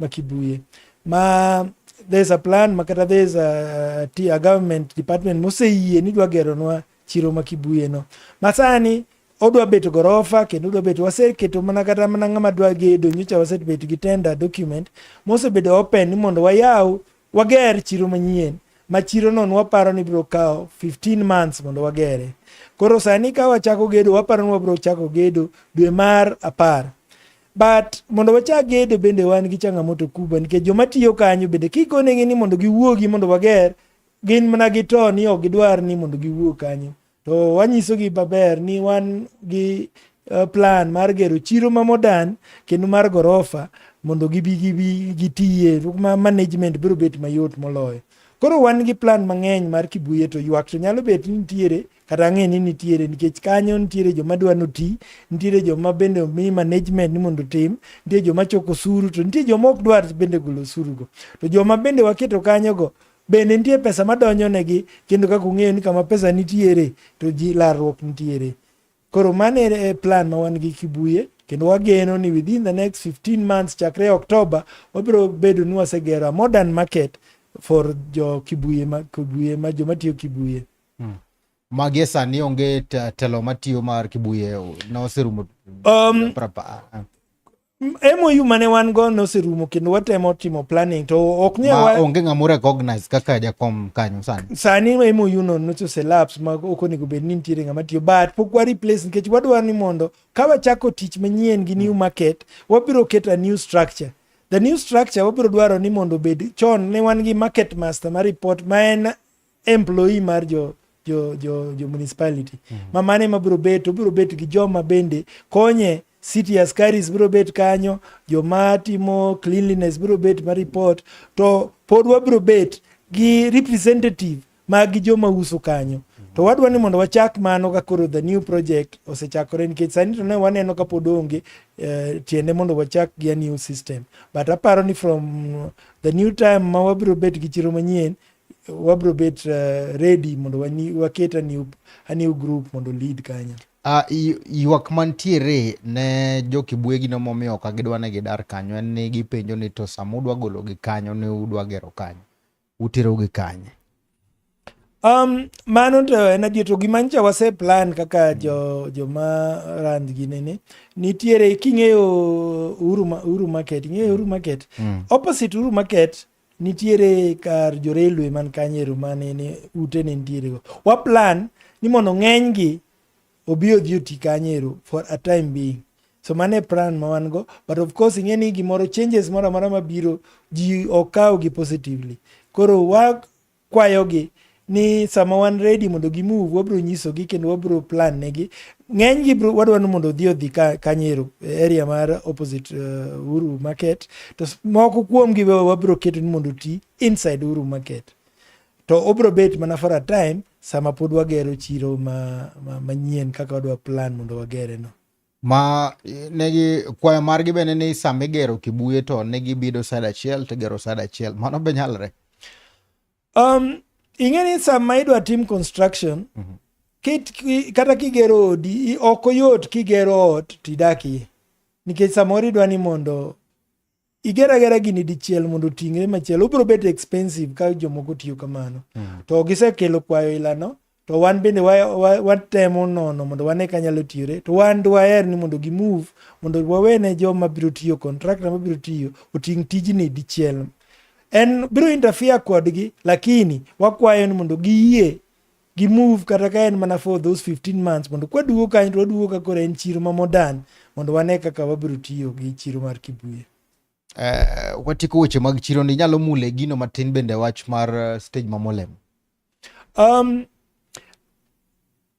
Kibuye. Ma there's a plan ma kata there's a government department moseyie ni dwa geronwa chiro ma Kibuye no. Ma sani odwa bet gorofa kendo odwa bet, waseketo mana kata mana ng'ama dwa gedo, nyocha wasebet gi tender document mosebedo open ni mondo wayaw wager chiro manyien, ma chiro no nwaparo ni biro kawo 15 months mondo wagere. Koro sani ka wachako gedo, waparo ni wabiro chako gedo dwe mar 10. But mondo wachak gedo bende wan gi changamoto kubwa, nikech joma tiyo kanyo bende kikonegi ni mondo giwuogi mondo wager Gin mana gi to ni ok gidwar ni mondo giwuog kanyo. To wanyisogi maber ni wan gi plan mar gero chiro ma modern kendo mar gorofa mondo gibi gibi gitiye ma management biro bet mayot moloyo. Koro wan gi plan mang'eny mar Kibuye to ywak to nyalo bet ni nitiere kata ang'e ni nitiere nikech kanyo nitiere joma dwa noti, nitiere joma bende omi management ni mondo otim, nitie joma choko osuru to nitie joma ok dwar bende golo osuru go. To joma bende waketo kanyo go bende nitie pesa madonjo negi kendo kaka ung'eyo ni kama pesa nitiere to ji larruok nitiere. Koro mano e plan ma wan gi Kibuye kendo wageno ni within the next 15 months chakre October wabiro bedo ni wasegero a modern market for jo Kibuye ma, Kibuye ma joma tiyo Kibuye. Magie sani onge telo matiyo mar Kibuye noserumo. MOU mane wan go noserumo kendo watemo timo planning to ok nyal ma onge ng'ama recognize kaka jakom kanyo sani. Sani MOU no noselapse ma ok onego bed ni nitiere ng'ama tiyo, but pok wa replace nikech wadwaro ni mondo ka wachako tich manyien gi new market, wabiro keto a new structure. The new structure wabiro dwaro ni mondo obed, chon ne wan gi market master ma report ma en employee mar jo municipality ma mane ma biro bet, obiro bet gi joma bende konye, city askaris biro bet kanyo, joma timo cleanliness biro bet ma report, to pod wabiro bet gi representative mag joma uso kanyo. To wadwa ni mondo wachak mano ka koro the new project osechakore, nikech sani to ne waneno ka pod onge tiende mondo wachak gi a new system, but aparo ni from the new time ma wabiro bet gi chiro manyien, wabiro bet ready mondo waket a new group mondo lead kanyo. Ywak mantiere ne jo Kibuye gino momiyo ok gidwa ni gidar kanyo en ni gipenjo ni to sama udwa gologi kanyo ni udwa gero kanyo, uterogi kanye? Mano to en adier, to gima nyocha wase plan kaka jo joma rand ginene nitiere king'eyo Uhuru Market, ing'eyo Uhuru Market, opposite Uhuru Market nitiere kar jo railway man kanyo mane ute ne nitiere go. Wa plan ni mondo ng'eny gi obi odhi oti kanyo ero for a time being. So mano e plan ma wan go, but of course ing'e ni gimoro changes moro amora mabiro ji ok kaw gi positively. Koro wa kwayogi ni sama wan ready mondo gi move, wabiro nyisogi kendo wabiro plan negi. Ng'eny gi wadwa ni mondo odhi kanyo ero area mar opposite Uhuru Market, to moko kuomgi be wabiro keto ni mondo oti inside Uhuru Market, to obiro bet mana for a time sama pod wagero chiro ma manyien kaka wadwa plan mondo wagere no. Ma negi kwayo margi bende ni sama igero Kibuye to ne gibido side achiel to igero side achiel, mano be nyalre? Ing'e ni sama idwa tim construction, kata kigero odi, ok oyot kigero ot tidak iye, nikech samoro idwa ni mondo iger agera gini dichiel mondo oting're machielo, obiro bet expensive ka jomoko tiyo kamano. To gisekelo kwayo ilano, to wan bende watemo nono mondo wane ka nyalo tiyore, to wan dwaher ni mondo gi move mondo wawene joma biro tiyo, contractor mabiro tiyo oting' tijni dichiel. En biro interfere kodgi, lakini wakwayo ni mondo giyie gi move kata ka en mana for those 15 months, mondo kwaduogo kanyo to waduogo ka koro en chiro ma modern, mondo wane kaka wabiro tiyo gi chiro mar Kibuye. Watieko weche mag chiro ni, inyalo mule gino matin bende wach mar stage ma Molem?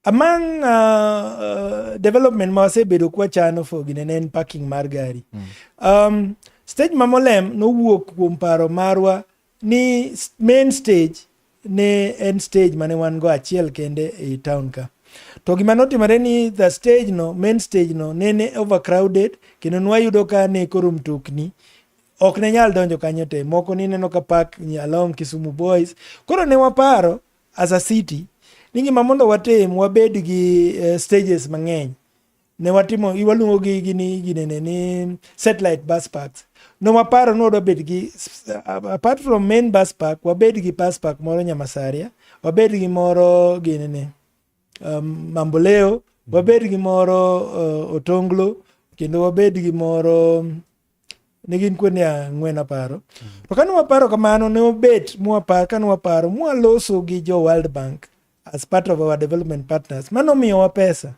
Among development ma wasebedo kwachano for gine ne en parking mar gari. Stage ma Molem nowuok kuom paro marwa ni main stage ne en stage mane wan go achiel kende e town ka. To gima notimore ni the stage no, main stage no nene overcrowded, kendo nwayudo ka ne koro mtokni ok ne nyal donjo kanyo te, moko nineno ka park along Kisumu Boys. Koro ne waparo as a city ni gima mondo watim wabed gi stages mang'eny. Ne watimo waluongo gi gini ginene ni satellite bus parks. Ne waparo ni wadwa bet gi, apart from main bus park, wabed gi bus park moro Nyamasaria, wabed gi moro ginene Mamboleo, wabed gi moro Otonglo, kendo wabed gi moro, ne gin kuonde ang'wen aparo. To kane waparo kamano, ne obet mwaparo, kane waparo mwaloso gi jo World Bank as part of our development partners, mano miyowa pesa.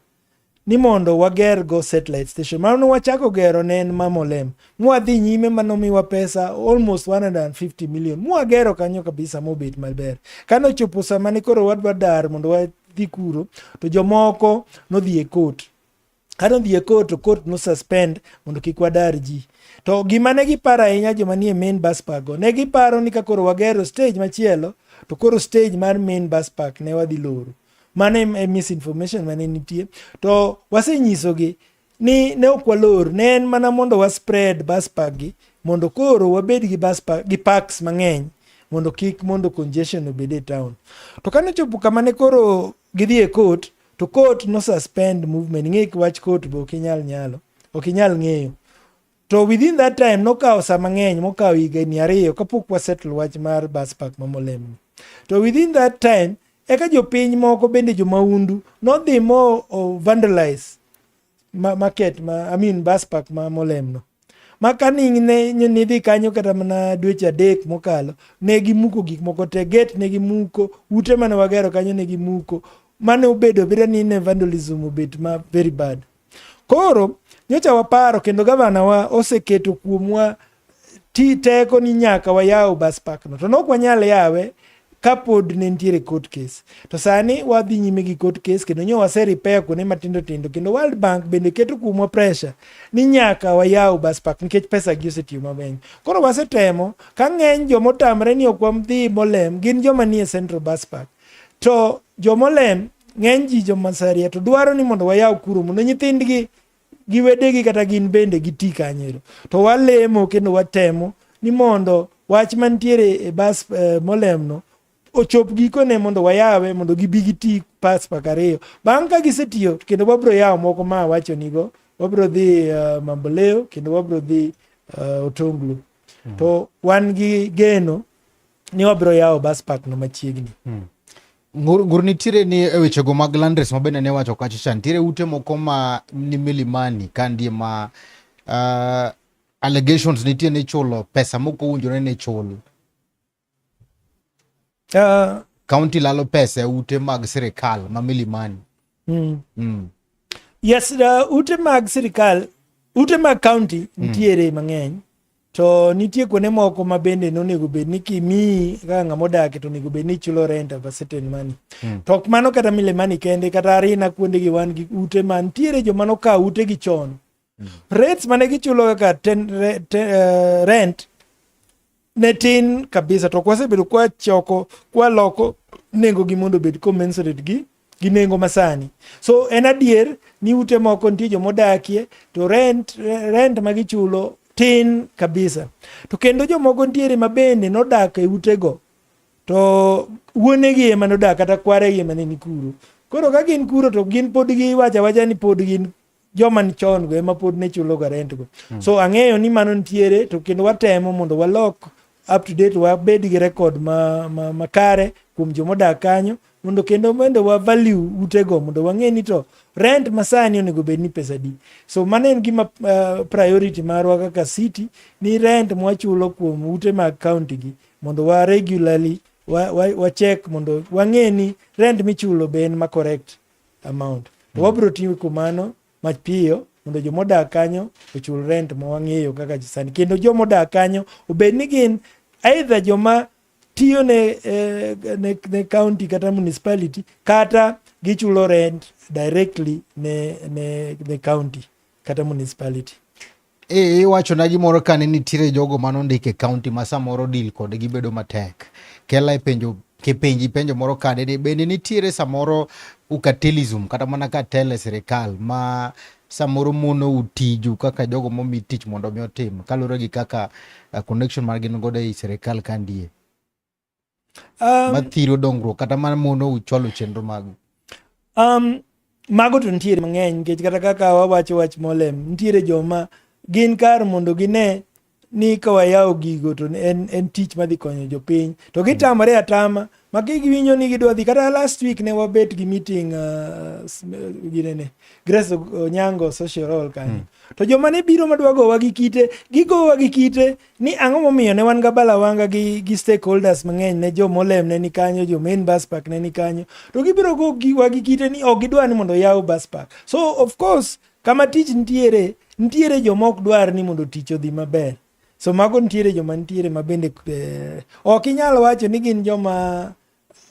Ni mondo wager go satellite station. Mano wachako gero ne en ma Molem. Mwadhi nyime manomiwa pesa almost 150 million. Mwagero kanyo kabisa mobet maber. Kane ochopo sama ne koro wadwa dar mondo wadhi kuro, to jomoko nodhi e court. Kane odhi e court to court no suspend mondo kik wadar ji. To gima ne giparo ahinya joma nie main bus park go, ne giparo ni ka koro wagero stage machielo, to koro stage mar main bus park ne wadhi loro. Mano e misinformation mane nitie. To wasenyisogi ni ne ok walor, ne en mana mondo wa spread bus park gi mondo koro wabed gi bus park, gi parks mang'eny mondo kik mondo congestion obed e town. To kane ochopo kama ne koro gidhi e court, to court no suspend movement. Ing'e wach court be ok inyal nyalo, ok inyal ng'eyo. To within that time nokawo sa mang'eny, mokawo higni 2 kapok wasettle wach mar bus park ma Molem ni. To within that time, eka jopiny moko bende jomaundu nodhi mo o vandalize market ma, I mean bus park ma Molem no. Ma kani ne nidhi kanyo kata mana dweche 3 mokalo, ne gimuko gik moko te, gate ne gimuko, ute mane wagero kanyo ne gimuko, mane obedo abeda ni ne vandalism obet ma very bad. Koro nyocha waparo kendo gavana wa oseketo kuomwa ti teko ni nyaka wayaw bus park no. To nok wanyal yawe kapod ne nitiere court case. To sani wadhi nyime gi court case kendo nyo wase repair kuonde matindo tindo kendo World Bank bende keto kuomwa pressure ni nyaka wayaw bus park nikech pesa gi osetiyo mang'eny. Koro wasetemo ka ng'eny jomotamre ni ok wadhi Molem gin joma nie Central Bus Park. To jomolem ng'eny ji jomasaria to dwaro ni mondo wayaw kuro mondo nyithindgi gi wedegi kata gin bende giti kanyo. To walemo kendo watemo ni mondo wach mantiere e bus Molem no ochop gikone mondo wayawe mondo gibi giti bus park 2. Bang' ka gisetiyo kendo wabro yawo moko ma awacho nigo, wabro dhi Mamboleo kendo wabro dhi Otonglo. To wan gi geno ni wabro yawo bus park no machiegni. Ngur nitiere ni e wechego mag Landres ma bende ne wacho kacha cha, nitiere ute moko ma ni Milimani ka ndie ma allegations nitie ni chulo pesa mok owinjore ni chul. County lalo pesa e ute mag sirikal ma Milimani. Yes, ute mag sirikal, ute mag county nitiere mang'eny. To nitie kuonde moko ma bende nonego bed ni kimiyi kaka ng'ama odake to onego bed ni ichulo rent of a certain money. To ok mano kata Milimani kende, kata Arina kuonde gi wan gi ute ma nitiere joma nokawo ute gi chon. Rates mane gichulo kaka rent ne tin kabisa to wasebedo kwachoko kwaloko nengo gi mondo obed commensurate gi nengo masani. So en adier ni ute moko nitie jomodakie to rent ma gichulo tin kabisa. To kendo jomoko nitiere ma bende nodak e utego to wuonegi ema nodak kata kwaregi ema ne ni kuro. Koro ka gin kuro to gin pod giwacho awacha ni pod gin joma ni chon go ema pod ne chulo ga rent go. So ang'eyo ni mano nitiere to kendo watemo mondo walok up to date, wabed gi record ma makare kuom jomodak kanyo mondo kendo bende wa value utego mondo wang'e ni to rent masani onego bed ni pesa di. So mano en gima priority marwa kaka city ni rent mwachulo kuom ute mag county gi mondo wa regularly wa check mondo wang'e ni rent michulo be en ma correct amount. To wabiro tiyo kuom mano mapiyo mondo jomodak kanyo ochul rent ma wang'eyo kaka sani kendo jomodak kanyo obed ni gin either joma tiyo ne county kata municipality kata gichulo rent directly ne county kata municipality. E, iwachona gimoro ka ne nitiere jogo manondiko e county ma samoro deal kodgi bedo matek. Kela e penjo kipenji penjo moro kande ni bende nitiere samoro ukatelism kata mana cartel e sirikal ma samoro mono tiju kaka jogo momi tich mondo mi otim kaluwore gi kaka connection mar gin godo ei sirikal ka ndie mathiro dongruok kata mana mono chwalo chenro magu. Mago to nitiere mang'eny nikech kata kaka wawacho wach Molem, nitiere joma gin kar mondo gine Ni ka wayawo gigo to en tich madhi konyo jopiny to gitamore atama ma giwinjo ni gidwa dhi. Kata last week ne wabet gi meeting ginene Grace Onyango Social Hall kanyo. To joma ne biro madwa gowa gi kite, gigowa gi kite ni ang'o momiyo ne wan ga Balawanga gi stakeholders mang'eny, ne jomolem ne ni kanyo, jo main bus park ne ni kanyo, to gibiro gowa gi kite ni ok gidwa ni mondo oyaw bus park. So of course kama tich nitiere, nitiere joma ok dwar ni mondo tich odhi maber. So mago nitiere joma nitiere ma bende ok inyal wacho ni gin joma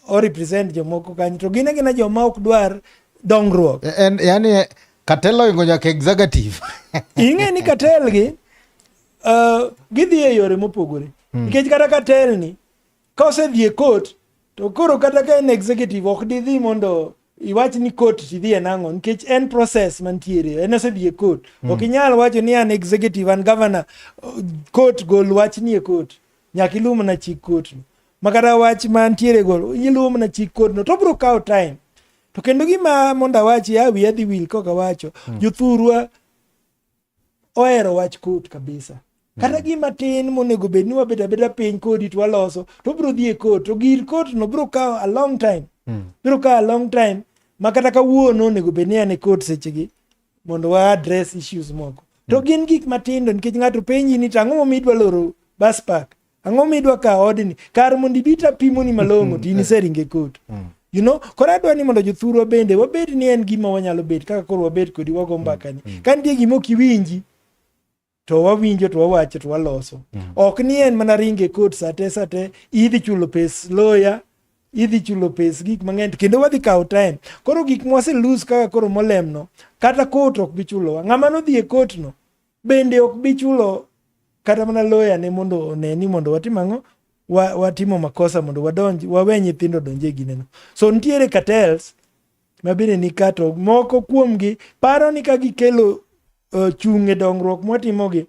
o represent jomoko kanyo, to gin agina joma ok dwar dongruok. En yani cartel oingo nyaka executive. Ing'e ni cartel gi gidhi e yore mopogore. Nikech kata cartel ni ka osedhi e court, to koro kata ka en executive ok didhi mondo iwach ni court tidhi e nang'o, nikech en process mantiere, en osedhi e court. Ok inyal wacho ni an executive, an governor, court gol wach ni e court, nyaka iluw mana chik court no. Makata wach mantiere gol, iluwo mana chik court no, to obiro kawo time. To kendo gima mondo awachi, ya wiya dhi wil kok awacho, jothurwa ohero wach court kabisa. Kata gima tin monego bed ni wabet abeta piny kodi to waloso, to biro dhi e court, to gir court no biro kawo a long time. Biro kawo a long time ma kata kawuono onego bed ni an e court sechegi mondo wa address issues moko. To gin gik matindo, nikech ng'ato penji ni to ang'o momiyo idwa loro bus park? Ang'o midwa kawo odni? Kar mondo ibi tapimoni malong'o to in iseringe court. Koro adwa ni mondo jothurwa bende wabed ni en gima wanyalo bet kaka koro wabet kodi wago mbaka ni. Ka nitie gima ok iwinji, to wawinjo to wawacho to waloso. Ok ni en mana ringe court sate sate, idhi chulo pes lawyer, idhi chulo pes gik mang'eny, to kendo wadhi kawo time. Koro gik mwase lose kaka koro molemno, kata court ok bi chulowa. Ng'ama nodhi e court no bende ok bi chulo kata mana lawyer ne mondo one ni mondo watim ang'o, watimo makosa mondo wadonj wawe nyithindo donj e gineno. So nitiere cartels ma bende ni ka, to moko kuomgi paro ni ka gikelo chung' e dongruok mwatimogi,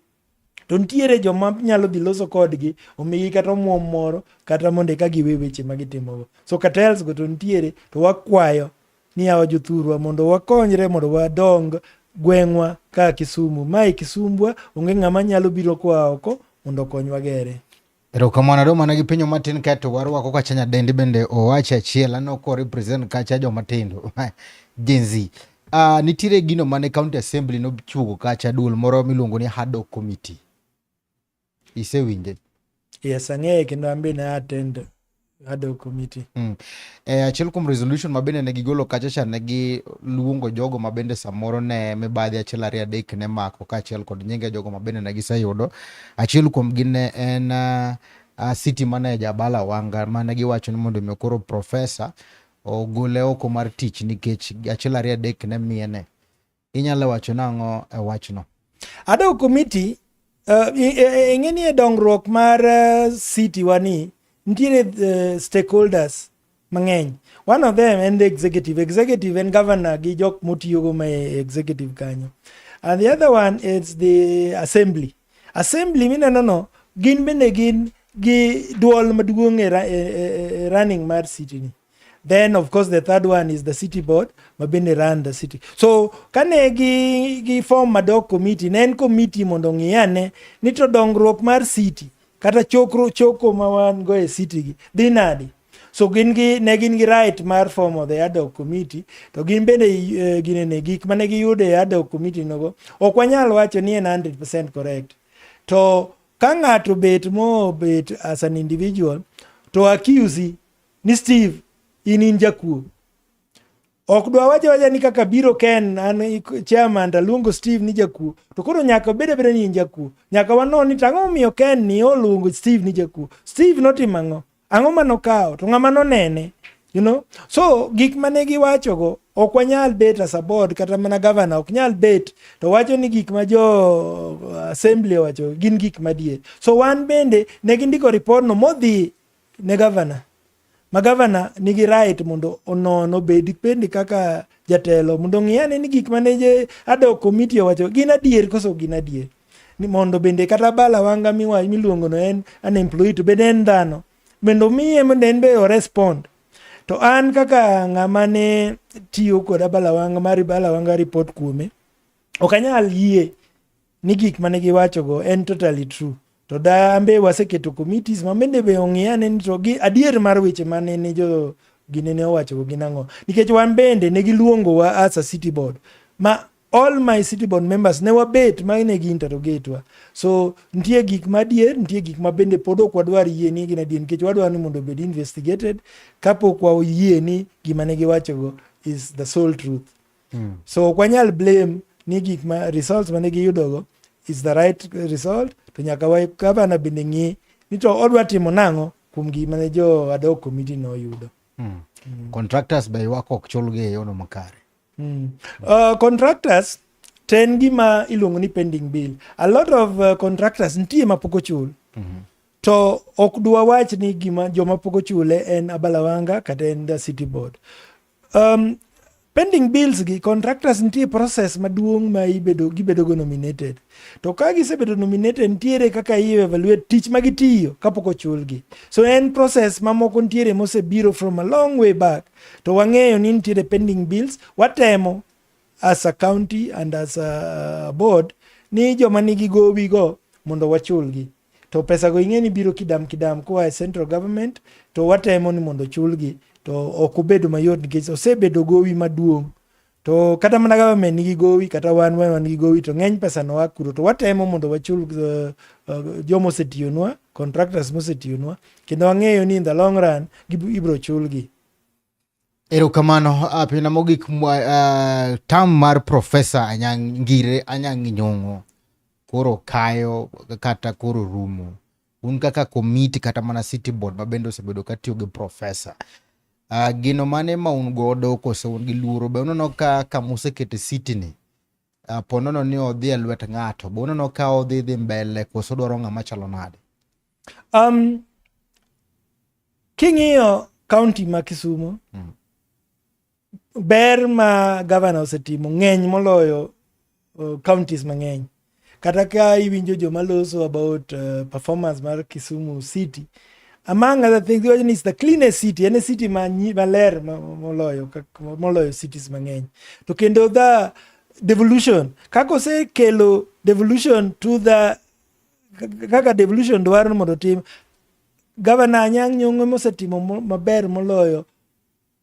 to nitiere joma nyalo dhi loso kodgi, omigi kata omuom moro kata mondo eka giwe weche ma gitimogo. So cartels go to nitiere, to wakwayo ni yawa jothurwa mondo wakonyre mondo wadong gweng'wa ka Kisumu. Mae Kisumbwa, onge ng'ama nyalo biro koa oko mondo okonywa gere. Erokamano. Adwa mana gi penjo matin kaeto warwako kacha nyadendi bende owacho achiel aneno ko represent kacha joma tindo Gen Z. Nitiere gino mane county assembly nochuogo kacha, duol moro miluongo ni ad hoc committee. Isewinje? Yes, ang'eye kendo an be ne attend ad hoc committee. Achiel kuom resolution ma bende ne gigolo kacha cha, ne giluongo jogo ma bende samoro ne mibadhi achiel ariyo adek ne mako, kaachiel kod nyinge jogo ma bende ne giseyudo. Achiel kuom gi ne en city manager Abala Wanga, mane giwacho ni mondo mi koro professor ogole oko mar tich nikech achiel ariyo adek ne miene. Inyalo wacho nang'o e wachno? Ad hoc committee, ing'e ni e dongruok mar city wa ni nitiere stakeholders mang'eny. One of them en the executive. Executive en governor gi jok motiyogo ma e executive kanyo. And the other one is the assembly. Assembly mineno no, gin bende gin gi duol maduong' e running mar city ni. Then of course the third one is the city board ma bende run the city. So kane gi form ad hoc committee, ne en committee mondo ong'i ane ni to dongruok mar city kata chokro choko ma wan go e city gi dhi nadi. So gin gi ne gin gi right mar form the ad hoc committee, to gin bende ginene gik mane giyudo e ad hoc committee nogo ok wanyal wacho ni en 100% correct. To ka ng'ato bet mobet as an individual to accuse ni Steve in jakuo, ok dwa wacho wacha ni kaka biro Ken an chairman to aluongo Steve ni jakuo, to koro nyaka obed abeda ni in jakuo. Nyaka wanon ni to ang'o momiyo Ken ni oluongo Steve ni jakuo. Steve notimo ang'o, ang'o manokawo, to ng'ama nonene. So gik mane giwachogo ok wanyal bet as a board, kata mana governor ok nyal bet to wacho ni gik ma jo assembly owacho gin gik madier. So wan bende ne gindiko report no modhi ne governor, ma governor nigi right mondo onon, obed bende kaka jatelo mondo ong'i ane ni gik mane je ad hoc committee owacho gin adier koso gin adier, ni mondo bende kata Bala Wanga miwa miluongo no en an employee to bende en dhano, bende omiye mondo en be o respond. To an kaka ng'ama ne tiyo kod Abala Wanga mar Abala Wanga report kuome, ok anyal yie ni gik mane giwachogo en totally true. To dambe waseketo committees ma bende be ong'i ane ni to gi adier mar weche mane ne jo gine ne owacho gin ang'o. Nikech wan bende ne giluongowa as a city board ma all my city board members ne wabet ma ne gi interrogate wa. So nitie gik ma adier, nitie gik ma bende pod ok wadwar yie ni gin adier nikech wadwaro ni mondo obed investigated kapok wayie ni gima ne giwachogo is the sole truth. So ok wanyal blame ni gik ma results mane giyudogo is the right result to nyaka wa gavana bende ng'i ni to odwa timo nang'o kuom gima ne jo ad hoc committee noyudo. Contractors be ywak ok chulgi e yono makare. Contractors to en gima iluongo ni pending bill. A lot of contractors nitie ma pok ochul. To ok dwa wach ni gima joma pok ochule en Abalawanga kata en the city board. Pending bills gi contractors nitie process maduong' ma ibedo gibedo go nominated. To ka gisebedo nominated nitiere kaka i evaluate tich ma gitiyo kapok ochulgi. So en process mamoko nitiere mosebiro from a long way back. To wang'eyo ni nitiere pending bills, watemo as a county and as a board ni joma nigi gowi go mondo wachulgi. To pesa go ing'e ni biro kidam kidam koa e central government to watemo ni mondo ochulgi to ok obedo mayot nikech osebedo gowi maduong'. To kata mana government nigi gowi kata wan wan gi gowi to ng'eny pesa no a kuro to watemo mondo wachul joma osetiyonwa contractors mosetiyonwa kendo wang'eyo ni in the long run ibro chulgi. Erokamano. Pina mogik term mar Professor Anyang' Ngire Anyang' Nyong'o koro kayo kata koro rumo. Un kaka komiti kata mana city board ma bende osebedo katiyo gi professor. Geno mane ma un godo koso un gi luoro be uneno ka kamusekete city ni ponono ni odhi e lwet ng'ato be uneno ka odhi dhi mbele koso dwaro ng'ama chalo nade? King'iyo county ma Kisumu, ber ma gavana osetimo ng'eny moloyo counties mang'eny. Kata ka iwinjo joma loso about performance mar Kisumu City, among other things, iwacho ni it's the cleanest city, en e city maler moloyo cities mang'eny. To kendo the devolution, kaka osekelo devolution to the kaka devolution dwaro ni mondo otim, Gavana Anyang' Nyong'o mosetimo maber moloyo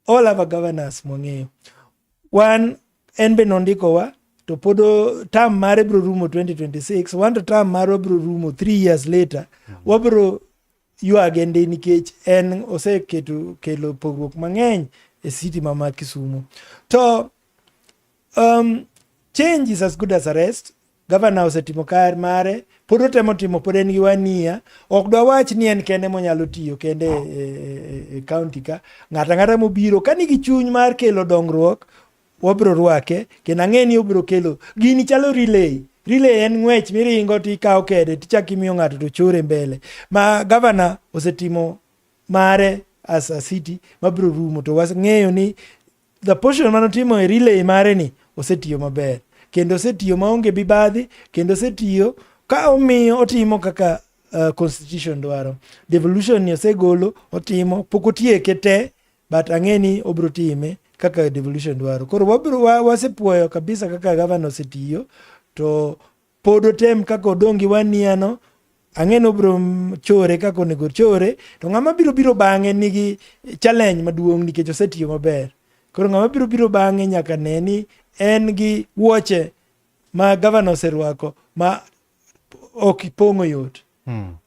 all other governors mwang'eyo. Wan en be nondikowa to pod term mare biro rumo 2026, wan to term marwa biro rumo 3 years later. Wabiro ywage ndi nikech en oseketo kelo pogruok mang'eny e city ma Kisumu. To change is as good as arrest. Governor osetimo kar mare, pod otemo timo, pod en gi wania. Ok dwa wach ni en kende monyalo tiyo kende e county ka. Ng'ato ang'ata mobiro ka nigi chuny mar kelo dongruok, wabiro rwake, kendo ang'e ni obiro kelo. Gini chalo relay. Relay en ng'wech miringo tikawo kede tichako imiyo ng'ato to chore mbele. Ma governor osetimo mare as a city mabiro rumo to wang'eyo ni the portion manotimo e relay mare ni osetiyo maber kendo osetiyo maonge mibadhi kendo osetiyo ka omiyo otimo kaka constitution dwaro. Devolution ni osegolo otimo pok otieke te but ang'e ni obiro time kaka devolution dwaro. Koro wabiro wasepuoyo kabisa kaka governor osetiyo to pod otem kaka odong' gi wania no ang'e ni obiro chore kaka onego chore to ng'ama biro biro bang'e nigi challenge maduong' nikech osetiyo maber. Koro ng'ama biro biro bang'e nyaka ne ni en gi wuoche ma gavana oserwako ma ok pong'o yot.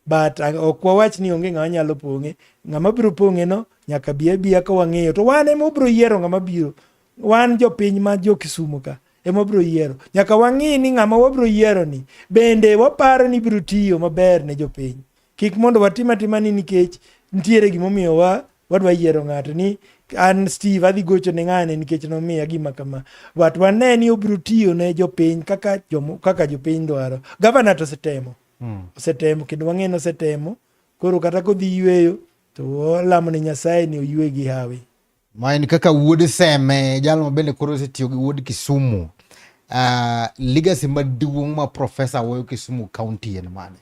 But ok wawach ni onge ng'ama nyalo pong'e. Ng'ama biro pong'e no nyaka bi abiya ka wang'eyo. To wan ema wabiro yiero ng'ama biro. Wan jopiny ma jo Kisumu ka ema wabiro yiero. Nyaka wang'i ni ng'ama wabiro yiero ni bende waparo ni biro tiyo maber ne jopiny. Kik mondo watim atima ni nikech nitiere gimomiyo wa wadwa yiero ng'ato ni an Steve adhi gocho ne ng'ane nikech nomiya gima kama. But wane ni obiro tiyo ne jopiny kaka jopiny dwaro. Gavana to osetemo. Osetemo kendo wang'e ni osetemo. Koro kata kodhi yweyo to walamo ne Nyasaye ni oywe gi hawi. Ma en kaka wuod Seme, jal ma bende koro osetiyo gi wuod Kisumu. Legacy maduong' ma Professor weyo Kisumu County en mane?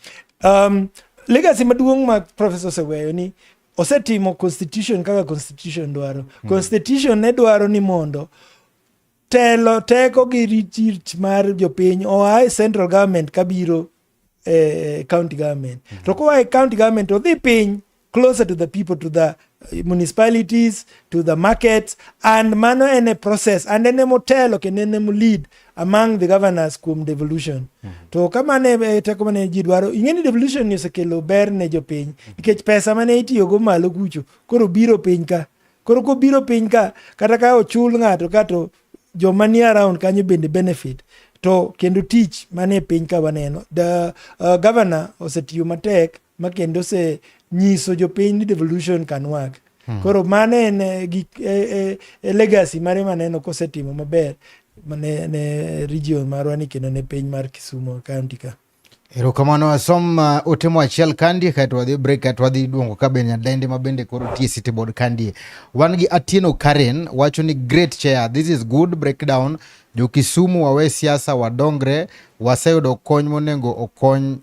Legacy maduong' ma Professor oseweyo ni osetimo constitution kaka constitution dwaro. Constitution ne dwaro ni mondo telo teko gi rit mar jopiny oa e central government kabiro e county government. To koa e county government to dhi piny closer to the people, to the municipalities, to the markets, and mano en e process and en emotelo kendo en emo lead among the governors kuom devolution. To kamano e teko mane ji dwaro. Ing'e ni devolution ni osekelo ber ne jopiny nikech pesa mane itiyogo malo kucho koro biro piny ka. Koro kobiro piny ka, kata ka ochul ng'ato ka to joma ni around kanyo bende benefit. To kendo tich manie piny ka waneno. The governor osetiyo matek ma kendo osenyiso jopiny ni devolution can work. Koro mano en gik legacy mare maneno kosetimo maber ne region marwa ni kendo ne piny mar Kisumu county ka. Erokamano asom ote mo achiel kandie kaeto wadhi break kaeto wadhi duongo ka be nyadendi ma bende koro tie city board kandie. Wan gi Atieno Karen wacho ni great chair, this is good breakdown. Jo Kisumu wawe siasa wadongre, waseyudo kony monego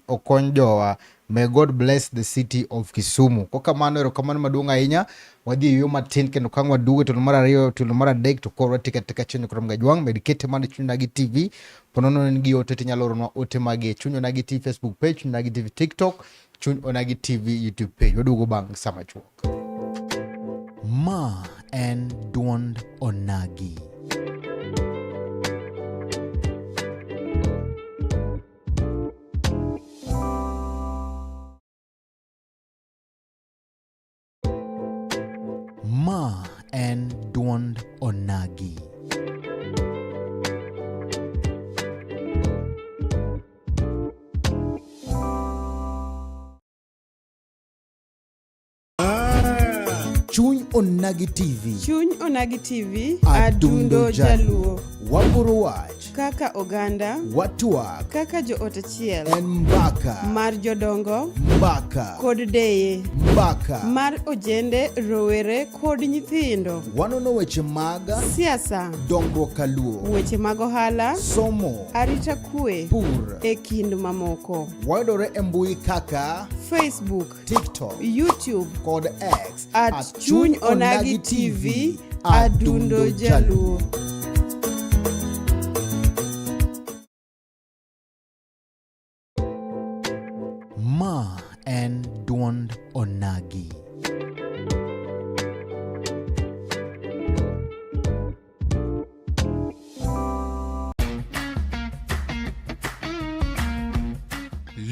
okony jowa. May God bless the city of Kisumu. Kokamano erokamano maduong' ahinya. Wadhi e yueyo matin kendo kang' waduogo e tielo mar ariyo, tielo mar adek to koro watika tika chenro kod Mgajwang'. Med kete mana e Chuny Onagi TV. Ponono in gi ote tinyalo oronwa ote magi e Chuny Onagi TV Facebook page, Chuny Onagi TV TikTok, Chuny Onagi TV YouTube page. Waduogo bang' sa machuok. Ma en duond Onagi. Ma en duond Onagi. Chuny Onagi TV. Chuny Onagi TV, Adundo Adundo Jaluo. Wagoro wach. Kaka oganda, Watwak. Kaka joot achiel. En mbaka. Mar jodongo. Mbaka. Kod deye. Mbaka. Mar ojende, rowere kod nyithindo. Wanono weche mag siasa, dongruok kaluo, weche mag ohala, somo, arita kwe, pur, e kind mamoko. Wayudore e mbui kaka Facebook, TikTok, YouTube kod X at Chuny Onagi TV, Adundo Jaluo. Ma en duond Onagi.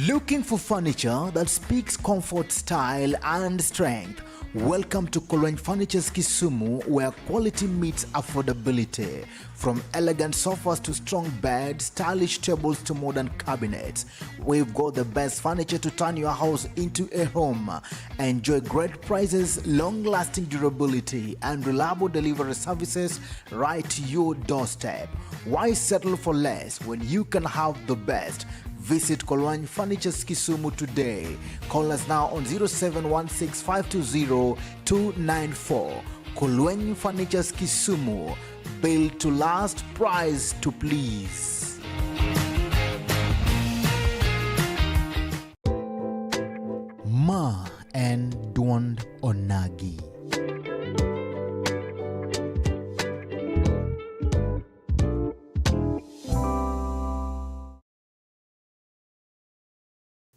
Looking for furniture that speaks comfort, style, and strength? Welcome to Kolweny Furnitures Kisumu, where quality meets affordability. From elegant sofas to strong beds, stylish tables to modern cabinets, we've got the best furniture to turn your house into a home. Enjoy great prices, long-lasting durability, and reliable delivery services right to your doorstep. Why settle for less when you can have the best? Visit Kolwany Furnitures Kisumu today. Call us now on 0716520294. Kolwany Furnitures Kisumu. Built to last, price to please. Ma en duond Onagi.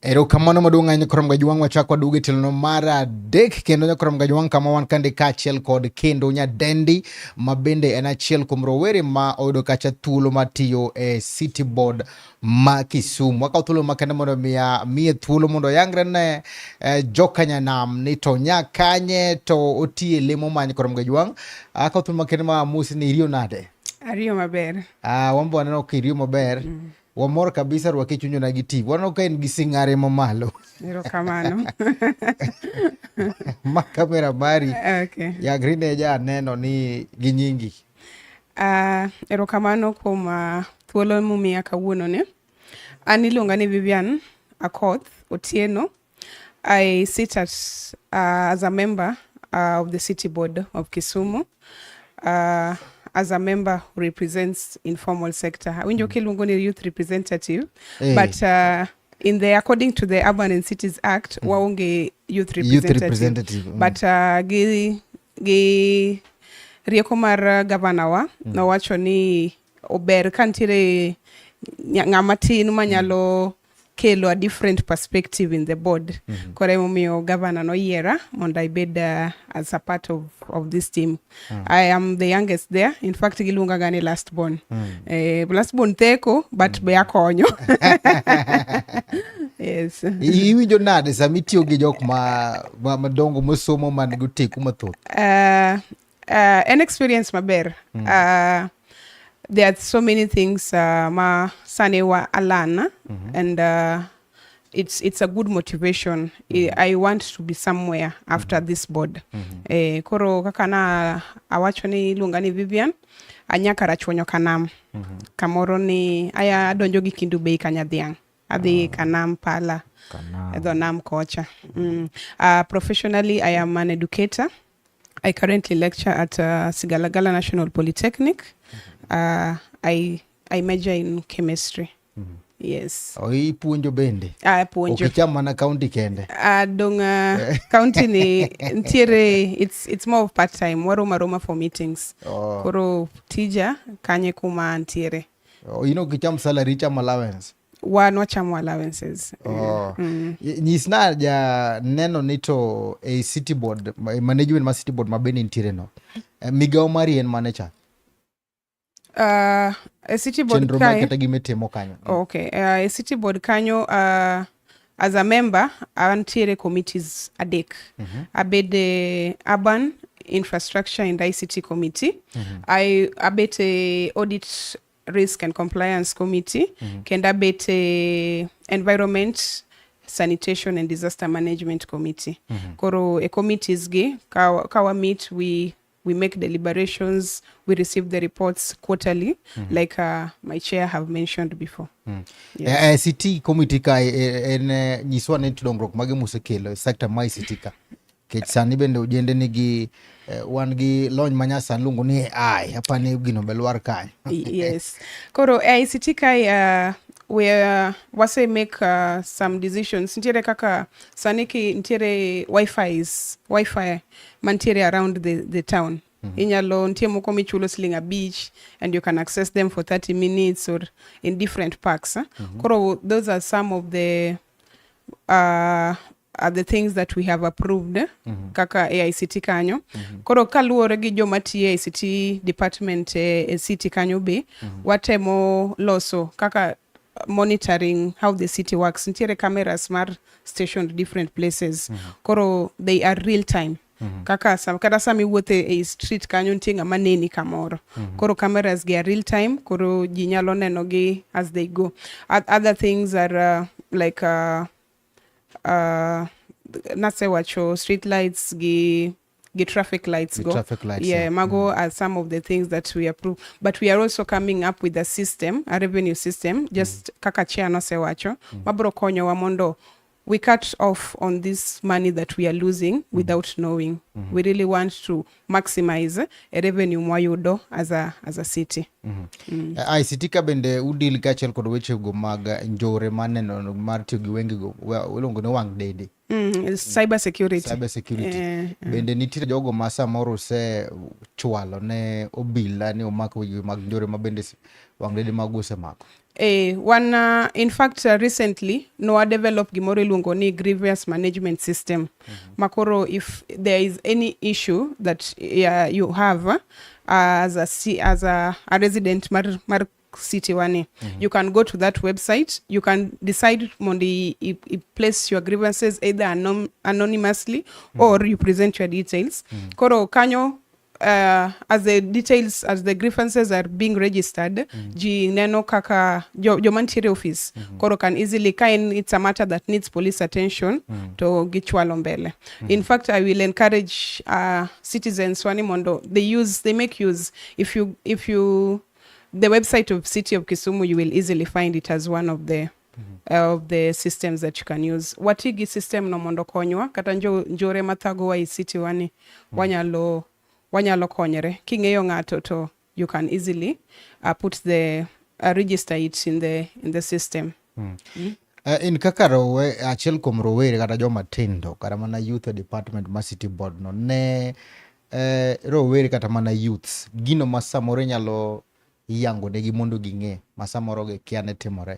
Erokamano maduong' ahinya koro Mgajwang' wachako waduogo e tielo mar adek kendo nyakoro Mgajwang' kama wan kande kaachiel kod kendo nyadendi ma bende en achiel kuom rowere ma oyudo kacha thuolo mar tiyo e City Board ma Kisumu. Wakawo thuolo makende mondo miye thuolo mondo oyangre ne jokanyanam ni to nya kanye to otiye lemo many koro Mgajwang'. Akawo thuolo makende ma amosi ni iriyo nade? Ariyo maber. Wan be waneno ka iriyo maber. Wamor kabisa rwaki Chuny Onagi TV. Waneno ka en gi sing'are mamalo. Erokamano. Ma kamera mari. Okay. Yagri ne ja neno ni gi nyingi. Erokamano kuom thuolo mumiya kawuono ni. An iluonga ni Vivian Akoth Otieno. I sit as a member of the City Board of Kisumu. As a member who represents informal sector. Awinjo kiluongo ni youth representative, but according to the Urban and Cities Act, waonge youth Youth representative. representative. But gi rieko mar gavana wa, nowacho ni ober ka nitiere ng'ama tin manyalo kelo a different perspective in the board. Koro emomiyo governor noyiera mondo ibed as a part of this team. I am the youngest there. In fact, giluonga ga ni last born. Last born theko, but be akonyo. Yes. Iwinjo nade sama itiyo gi jok ma madongo mosomo man gi oteku mathoth? An experience maber. There are so many things ma sani wa a-learn and it's a good motivation. I want to be somewhere after this board. Koro kaka na awacho ni iluonga ni Vivian, anyaka Rachuonyo Kanam. Kamoro ni aya adonjo gi Kendu Bay Kanyadhiang'. Adhi Kanam Pala Kanam. E dho nam kocha. Professionally, I am an educator. I currently lecture at Sigalagala National Polytechnic. I major in chemistry. Yes. O, ipuonjo bende? Apuonjo. Ok icham mana county kende? Dong county ni ntiere, it's more of part time. Waromo aroma for meetings. Oh. Koro tija kanye kuma ntiere. Oh, in ok icham salary, icham allowance? Wan wachamo allowances. Oh. Nyisna ja neno ni to e city board, management ma city board ma bende nitiere no. Migawo mari en mane cha? E city board Chenro mar kae. Kata gimitimo kanyo. Okay. E city board kanyo, as a member, antiere committees adek. Abede urban infrastructure and ICT committee. I abet e audit, risk and compliance committee. Kendo abet e environment, sanitation and disaster management committee. Koro e committees gi ka wa meet, we make deliberations, we receive the reports quarterly, like my chair have mentioned before. Yes. ICT committee ka en nyiswa ni to dongruok mage mosekelo e sector ma ICT ka. Kech sani bende ojende nigi wan gi lony manyasani luongo ni AI, apani gino be lwar kanyo. Yes. Koro e ICT kae, we wase make some decisions. Nitiere kaka sani ki nitiere wifi's, wifi mantiere around the town. Inyalo nitie moko michulo siling 5 and you can access them for 30 minutes or in different parks. Eh? Koro those are some of the things that we have approved kaka AICT kanyo. Koro kaluwore gi joma tiyo e ICT department e city kanyo be, watemo loso kaka monitoring how the city works. Nitiere cameras mar stationed different places. Koro they are real time. Kaka kata sama iwuotho e street kanyo, nitie ng'ama neni kamoro. Koro cameras gi are real time, koro ji nyalo neno gi as they go. Other things are like nasewacho street lights gi traffic lights Gi go. Traffic lights, Yeah, yeah. Mago are some of the things that we approve. But we are also coming up with a system, a revenue system, just kaka chair nosewacho, mabro konyowa mondo we cut off on this money that we are losing without knowing. We really want to maximize a revenue mwayudo as a city. ICT ka bende udil kaachiel kod wechego mag njore maneno mar tiyo gi wengego iluongo ni wang' dede. Cyber security. Cyber security. Eh. Bende nitiere jogo ma samoro osechwalo ne obila ni omak weche mag njore ma bende wang' dede mago osemako? One, in fact, recently, nowa develop gimoro iluongo ni grievance management system. Makoro, if there is any issue that you have as a resident mar city wani, you can go to that website. You can decide mondo i place your grievances either anonymously or you present your details. Koro kanyo, as the details, as the grievances are being registered, ji neno kaka joma ntiere office koro can easily ka en it's a matter that needs police attention, to gichwalo mbele. In fact, I will encourage citizens wani mondo they make use. If you the website of City of Kisumu, you will easily find it as one of the systems that you can use. Watigi system no mondo konywa kata njore mathagowa e city wani, wanyalo konyore. King'eyo ng'ato to you can easily put the register it in the system. In kaka achiel kuom rowere kata joma tindo kata mana youth department ma city board no ne rowere kata mana youths, gino ma samoro inyalo yango negi mondo ging'e ma samoro gikia ne timore.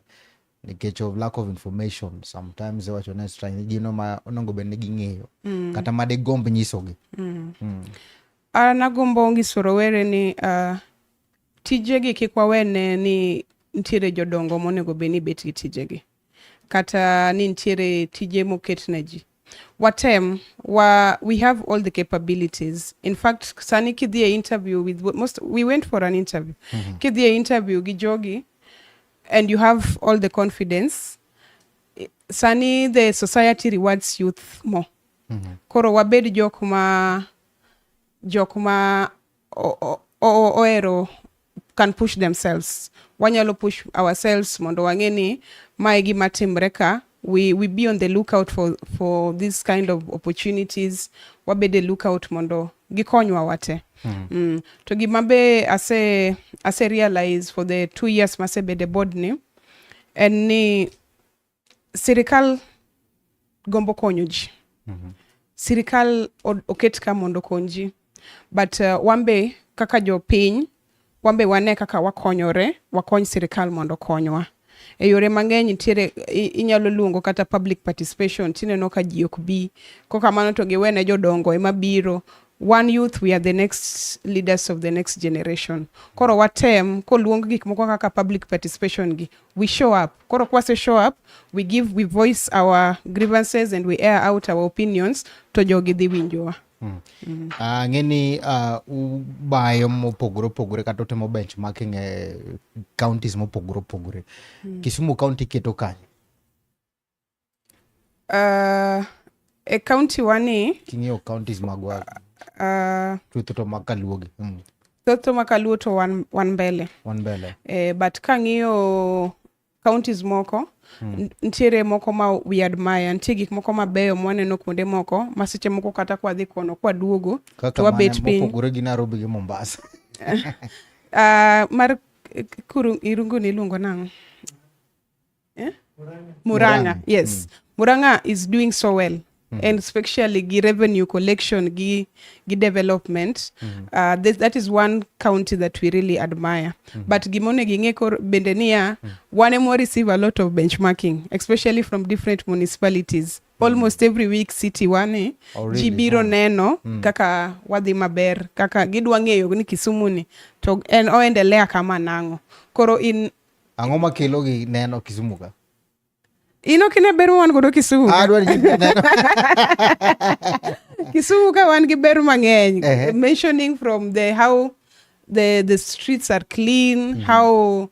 Nikech of lack of information sometimes iwacho ni strike gino ma onego bed ni ging'eyo kata ma digomb nyisogi. An agombo nyiso rowere ni tijegi kik wawene ni nitiere jodongo monego bed ni bet gi tijegi kata ni nitiere tije moket ne ji. Watem we have all the capabilities. In fact, sani kidhi e interview with most, we went for an interview, kidhi e interview gi jogi and you have all the confidence, sani the society rewards youth more. Koro wabed jok ma ohero can push themselves. Wanyalo push ourselves mondo wang'e ni mae gima timre ka. We be on the lookout for this kind of opportunities. Wabed e lookout mondo gikonywa wate. To gima be ase realize for the 2 years masebede board ni en ni sirikal gombo konyo ji. Sirikal oket ka mondo okony ji, but wan be kaka jopiny, wan be wane kaka wakonyore, wakony sirikal mondo okonywa e yore mang'eny. Nitiere inyalo luongo kata public participation, tineno ka ji ok bi kokamano to giwene jodongo ema biro. One youth, we are the next leaders of the next generation. Koro watem koluong gik moko kaka public participation gi, we show up. Koro kwase show up, we voice our grievances and we air out our opinions, to jogi dhi winjowa. Ang'e ni ubayo mopogore opogore kata utimo benchmarking e counties mopogore opogore. Kisumu County keto kanye? E county wani King'iyo counties magwa chutho to mag kaluogi. Thoth to makaluo to wan mbele. Wan mbele. But kang'iyo counties moko, nitiere moko ma we admire, nitie gik moko mabeyo mwaneno kuonde moko ma seche moko kata kwadhi kono kwaduogo Kaka to wabet mane piny. Mopogore gi Nairobi gi Mombasa? Mar kuru Irungu ni iluongo nang'o, eh? Murang'a. Murang'a. Yes, Murang'a is doing so well and especially gi revenue collection gi development. That is one county that we really admire. But gimonego ing'e koro bende niya, wan ema receive a lot of benchmarking, especially from different municipalities. Almost every week city wane Oh, really? ji biro neno kaka wadhi maber, kaka gidwa ng'eyo ni Kisumu ni to en oendelea kama nang'o. Koro in Ang'o makelo gi neno Kisumu ka? In ok ine ber ma wan godo Kisumu ka? Adwa ni ji neno. Kisumu ka wan gi ber mang'eny. Ehe. Mentioning from the how the streets are clean, how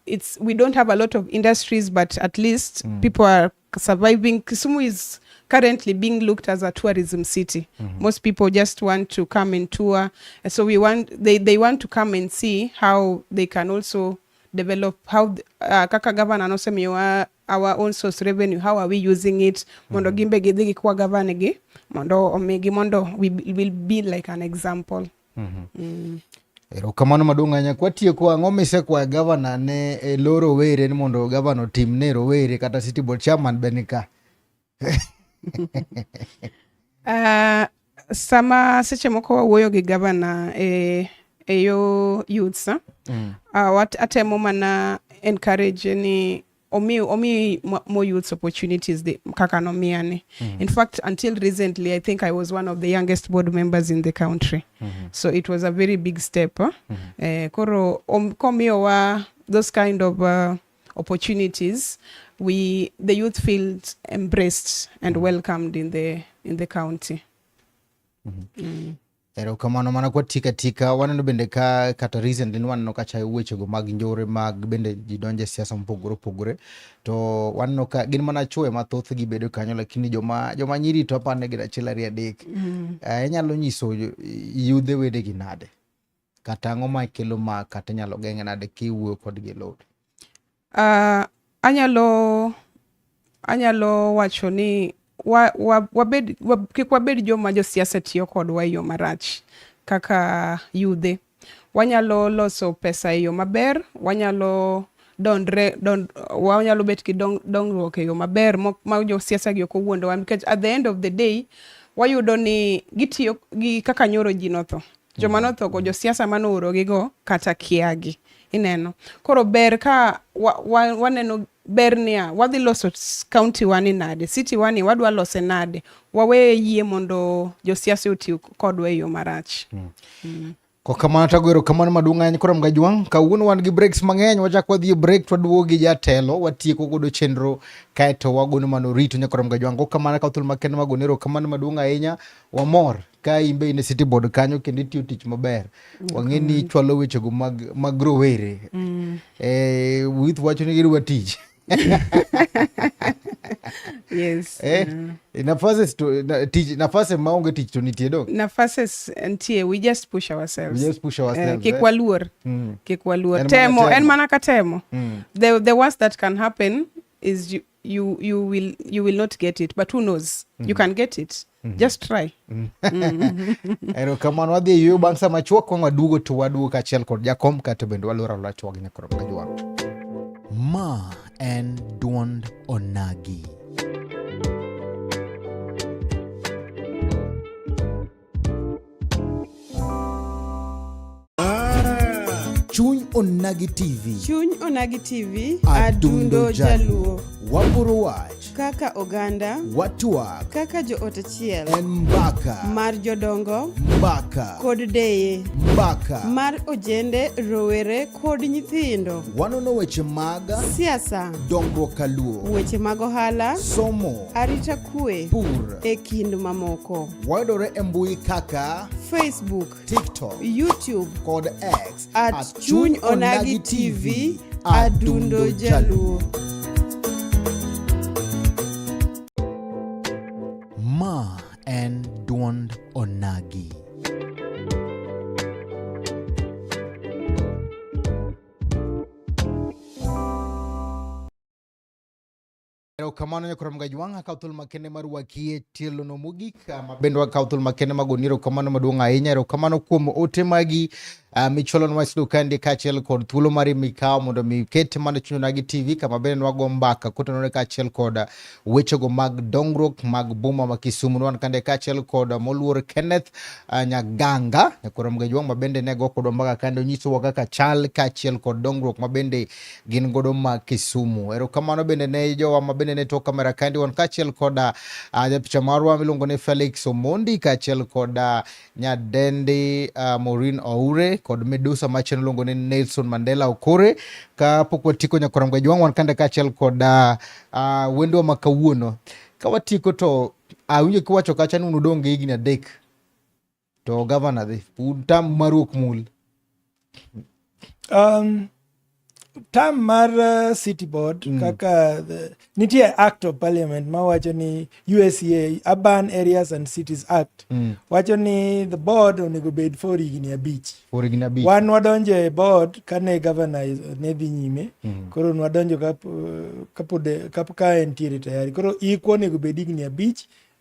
it's we don't have a lot of industries, but at least people are surviving. Kisumu is currently being looked as a tourism city. Most people just want to come and tour. And so we want they want to come and see how they can also develop, how kaka governor nosemiyowa our own source revenue, how are we using it, mondo gimbe gidhi gikwa gavana gi mondo omigi mondo we will be like an example. Erokamano maduong' ahinya. Kwatieko, ang'o misekwayo gavana ne e lo rowere ni mondo gavana otim ne rowere kata city board chairman be nika? Sama seche moko wawuoyo gi gavana e yo youths, atemo mana encourage ni omi more youths opportunities kaka nomiya ni. In fact, until recently, I think I was one of the youngest board members in the country. So it was a very big step. Koro komiyowa those kind of opportunities, we the youth feels embraced and welcomed in the county. Erokamano. Mana kwa tika tika waneno bende ka kata recently waneno ka chayo wechego mag njore mag bende ji donjo e siasa mopogore opogore, to waneno ka gin mana chuo ema thothgi bedo kanyo, lakini joma nyiri to aparo ni gin achiel, ariyo, adek. Inyalo nyiso yudhe wedegi nade, kata ang'o ma kelo ma, kata inyalo geng'e nade kiwuoyo kodgi e low? Anyalo wacho ni kik wabed joma josiasa tiyo kodwa e yo marach. Kaka yudhe, wanyalo loso pesa e yo maber, wanyalo dondre don, wanyalo bet gi dongruok e yo maber ma josiasa gi ok owuondowa, nikech at the end of the day wayudo ni gitiyo gi kaka nyoro ji notho, joma notho go, josiasa manoorogi go kata kiagi ineno. Koro ber ka waneno. Ber niya, wadhi loso county wani nade, city wani wadwa lose nade, wawe yie mondo josiasa oti kodwa e yo marach. Kokamano tago erokamano maduong' ahinya koro Mgajwang'. Kawuono wan gi breaks mang'eny, wachak wadhi e break to waduogo gi jatelo, watieko godo chenro kaeto wagono mano rito nyakoro Mgajwang'. Kokamano kawo thuolo makende magone erokamano maduong' ahinya, wamor ka in be in e city board kanyo kendo itiyo tich maber. Wang'e ni ichwalo wechego mag rowere. Eh, youth wacho ni gidwa tich. Yes. Eh, nafasi to, na, tich, nafasi maonge tich to nitie dong. Nafases nitie, we just push ourselves. We just push ourselves, Kik eh. waluor. Kik waluor. En mana Temo, temo. en mana ka temo. The worst that can happen is you will not get it, but who knows? You can get it. Just try. Erokamano, wadhi e yueyo bang' sama machuok wang' waduogo to waduogo kaachiel kod jakom kato bende waluoro alwora twag nyakoro Mgajwang'. Ma en duond Onagi. Chuny Onagi TV. Chuny Onagi TV, Adundo Adundo Jaluo. Waporo wach, Kaka oganda, watwak, kaka joot achiel, en mbaka, mar jodongo mbaka, kod deye, mbaka. mar ojende, rowere kod nyithindo, Wanono weche mag siasa, dongruok kaluo, weche mag ohala, somo, arita kwe, pur. e kind mamoko. Wayudore e mbui kaka Facebook, TikTok YouTube, kod X at Chuny Onagi TV, Adundo Jaluo. Ma en duond Onagi. Erokamano nyakoro Mgajwang', akawo thuolo makende mar wakie tielono mogik, ma bende wakawo thuolo makende mar goni erokamano maduong' ahinya. Erokamano kuom ote magi michwalonwa e kandi kaachiel kod thuolo mari mikawo mondo mi iket mana Chuny Onagi TV kama bende nwago mbaka kotenore kaachiel kod wechego mag dongruok mag boma ma Kisumu. Nwan kande kaachiel kod moluor Kenneth Nyaganga nyakoro Mgajwang' ma bende ne go kodwa mbaka kande onyisowa kaka chal kaachiel kod dongruok ma bende gin godo ma Kisumu. Erokamano bende ne jowa ma bende ne tok kamera kandi wan kaachiel kod japicha marwa miluongo ni Felix Omondi kaachiel kod nyadendi Maureen Oure kod midusa machien iluongo ni Nelson Mandela Okore. Kapok watieko nyakora Mgajwang' wan kande kaachiel kod wendwa ma kawuono. Ka watieko to awinjo kiwacho kacha ni un udong' gi higni 3 to gavana dhi un tam maru ok mul. Term mar city board kaka nitie act of parliament mawacho ni USCA Urban Areas and Cities Act wacho ni the board onego bed for higni 5. For higni 5. Wan wadonjo e board kane governor ne dhi nyime. Koro nwadonjo ka entiere tayari. Koro ikwa onego bed higni 5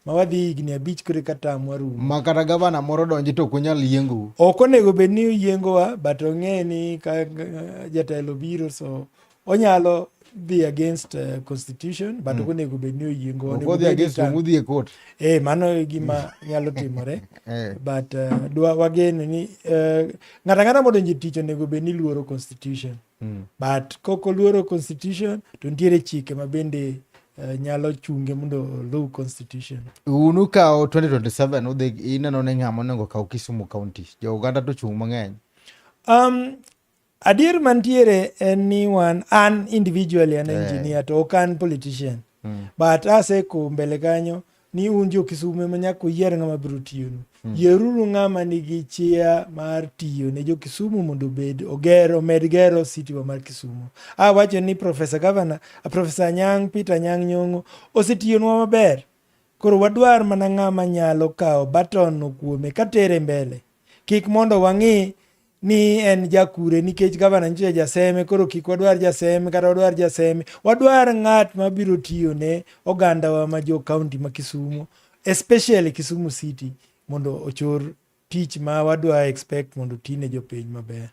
ma wadhi higni 5 koro eka term warumo. Ma kata gavana moro donji to ok unyal yiengou. Ok onego bed ni oyiengowa, but ong'e ni ka jatelo biro so onyalo dhi against constitution, but ok onego bed ni oyiengowa. Ok Onego odhi bed ni against udhi e court. Mano e gima nyalo timore. But wageno ni ng'ato ang'ata modonjo e tich onego bed ni luoro constitution. But kok oluoro constitution to nitiere chike ma bende nyalo chunge mondo oluw constitution. Un ukawo 2027 udhi ineno ni ng'ama onego kaw Kisumu County. Jo Uganda to chung' mang'eny. Adier mantiere en ni wan an individually an engineer to ok an politician. But aseko mbele kanyo ni un jo Kisumu ema nyaka uyier ng'ama biro tiyonu. Yieruru ng'ama nigi chia mar tiyo ne jo Kisumu mondo obed oger omed gero city wa mar Kisumu. Awacho ni Professor Governor, Professor Anyang' Peter Anyang' Nyong'o osetiyonwa maber. Koro wadwar mana ng'ama nyalo kawo baton no kuome katere mbele. Kik mondo wang'i ni en jakure nikech gavana nyicha jaseme, koro kik wadwar jaseme kata wadwar jaseme. Wadwar ng'at mabiro tiyo ne ogandawa ma jo county ma Kisumu, especially Kisumu City, mondo ochor tich ma wadwa expect mondo oti ne jopiny maber.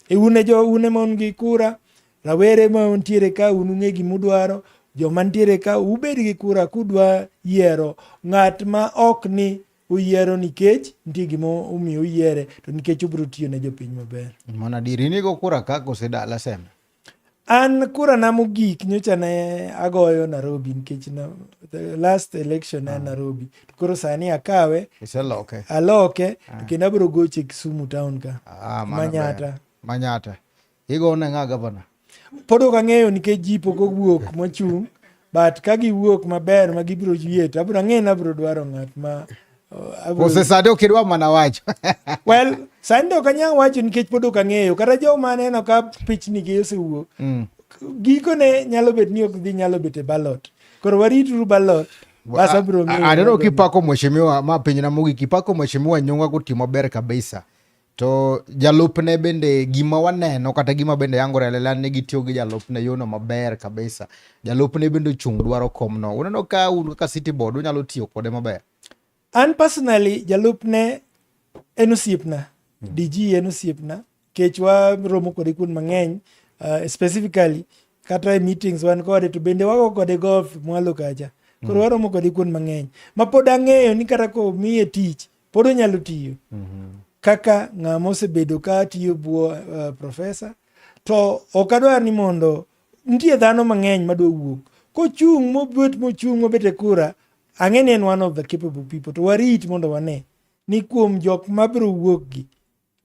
E une jo une ma un gi kura, rawere ma untiere ka un ung'e gimudwaro, joma ntiere ka ubed gi kura kudwa yiero ng'at ma ok ni uyiero nikech nitie gima omiyo uyiere, to nikech obiro tiyo ne jopiny maber. Mana adier, in igo kura ka kose dala Seme? An kura na mogik nyocha ne agoyo Nairobi nikech na, the last election ne Nairobi. To koro sani akawe Iseloke. aloke to kendo abiro goche Kisumu town ka. Ah, mano Manyata. ber. Manyata. Igone ng'a gavana? Pod ok ang'eyo nikech ji pok owuok mochung' but ka giwuok maber ma gibiro yie to abiro ang'e ni abiro dwaro ng'at ma Kose sani ok idwa mana wacho. Well, sani to ok anyal wacho nikech pod ok ang'eyo. Kata joma aneno ka pichni gi osewuok, gikone nyalo bet ni ok dhi nyalo bet e ballot. Koro warituru ballot, bas abiro ng'eyo. Aneno kipako mheshimiwa ma pinyna mogik, ipako mheshimiwa Nyong'o kotimo maber kabisa. To jalupne bende gima waneno kata gima bende yangore alela ni gitiyo gi jalupne yono maber kabisa. Jalupne bende ochung' dwaro komno. Uneno ka un kaka city board unyalo tiyo kode maber. An personally jalupne en osiepna. DG en osiepna. Kech waromo kode kuond mang'eny, specifically kata e meetings wan kode to bende wago kode golf mwalo kacha. Koro waromo kode kuond mang'eny. Ma pod ang'eyo ni kata komiye tich pod onyalo tiyo. Kaka ng'ama osebedo ka tiyo bwo professor to ok adwar ni mondo nitie dhano mang'eny madwa wuok kochung' mobet mochung' mobet e kura ang'e ni en one of the capable people to warit mondo wane ni kuom jok mabiro wuok gi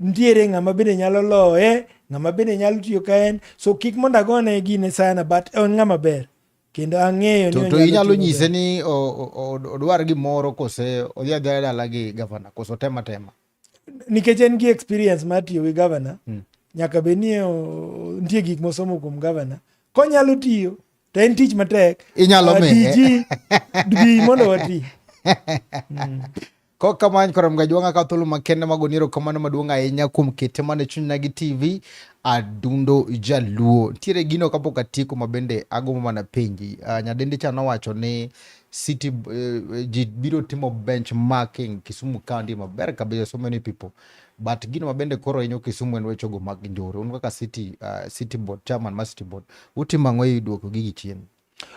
nitiere ng'ama bende nyalo loye ng'ama bende nyalo tiyo ka en so kik mondo agone gine sana but en ng'ama ber kendo ang'eyo ni To inyalo timo nyise maber. ni odwar gimoro kose odhi adhiya dala gi gavana kose otem atema. Nikech en gi experience mar tiyo gi governor nyaka bed ni nitie gik mosomo kuom governor konyalo tiyo to en tich matek. Inyalo miye. DG bi mondo wati. Kok kamano koro mgajwang'a ka thuolo makende mago ni erokamano maduong' ahinya kuom kete mana e chunyna gi TV Adundo Jaluo. Nitiere gino kapok atieko ma bende agombo mana penji. Nyadendi cha nowacho ni city ji biro timo benchmarking Kisumu County maber kabisa, so many people. But gino ma bende koro hinyo Kisumu en wechego mag njore. Un kaka city board, chairman mar city board, utimo ang'o e duoko gigi chien?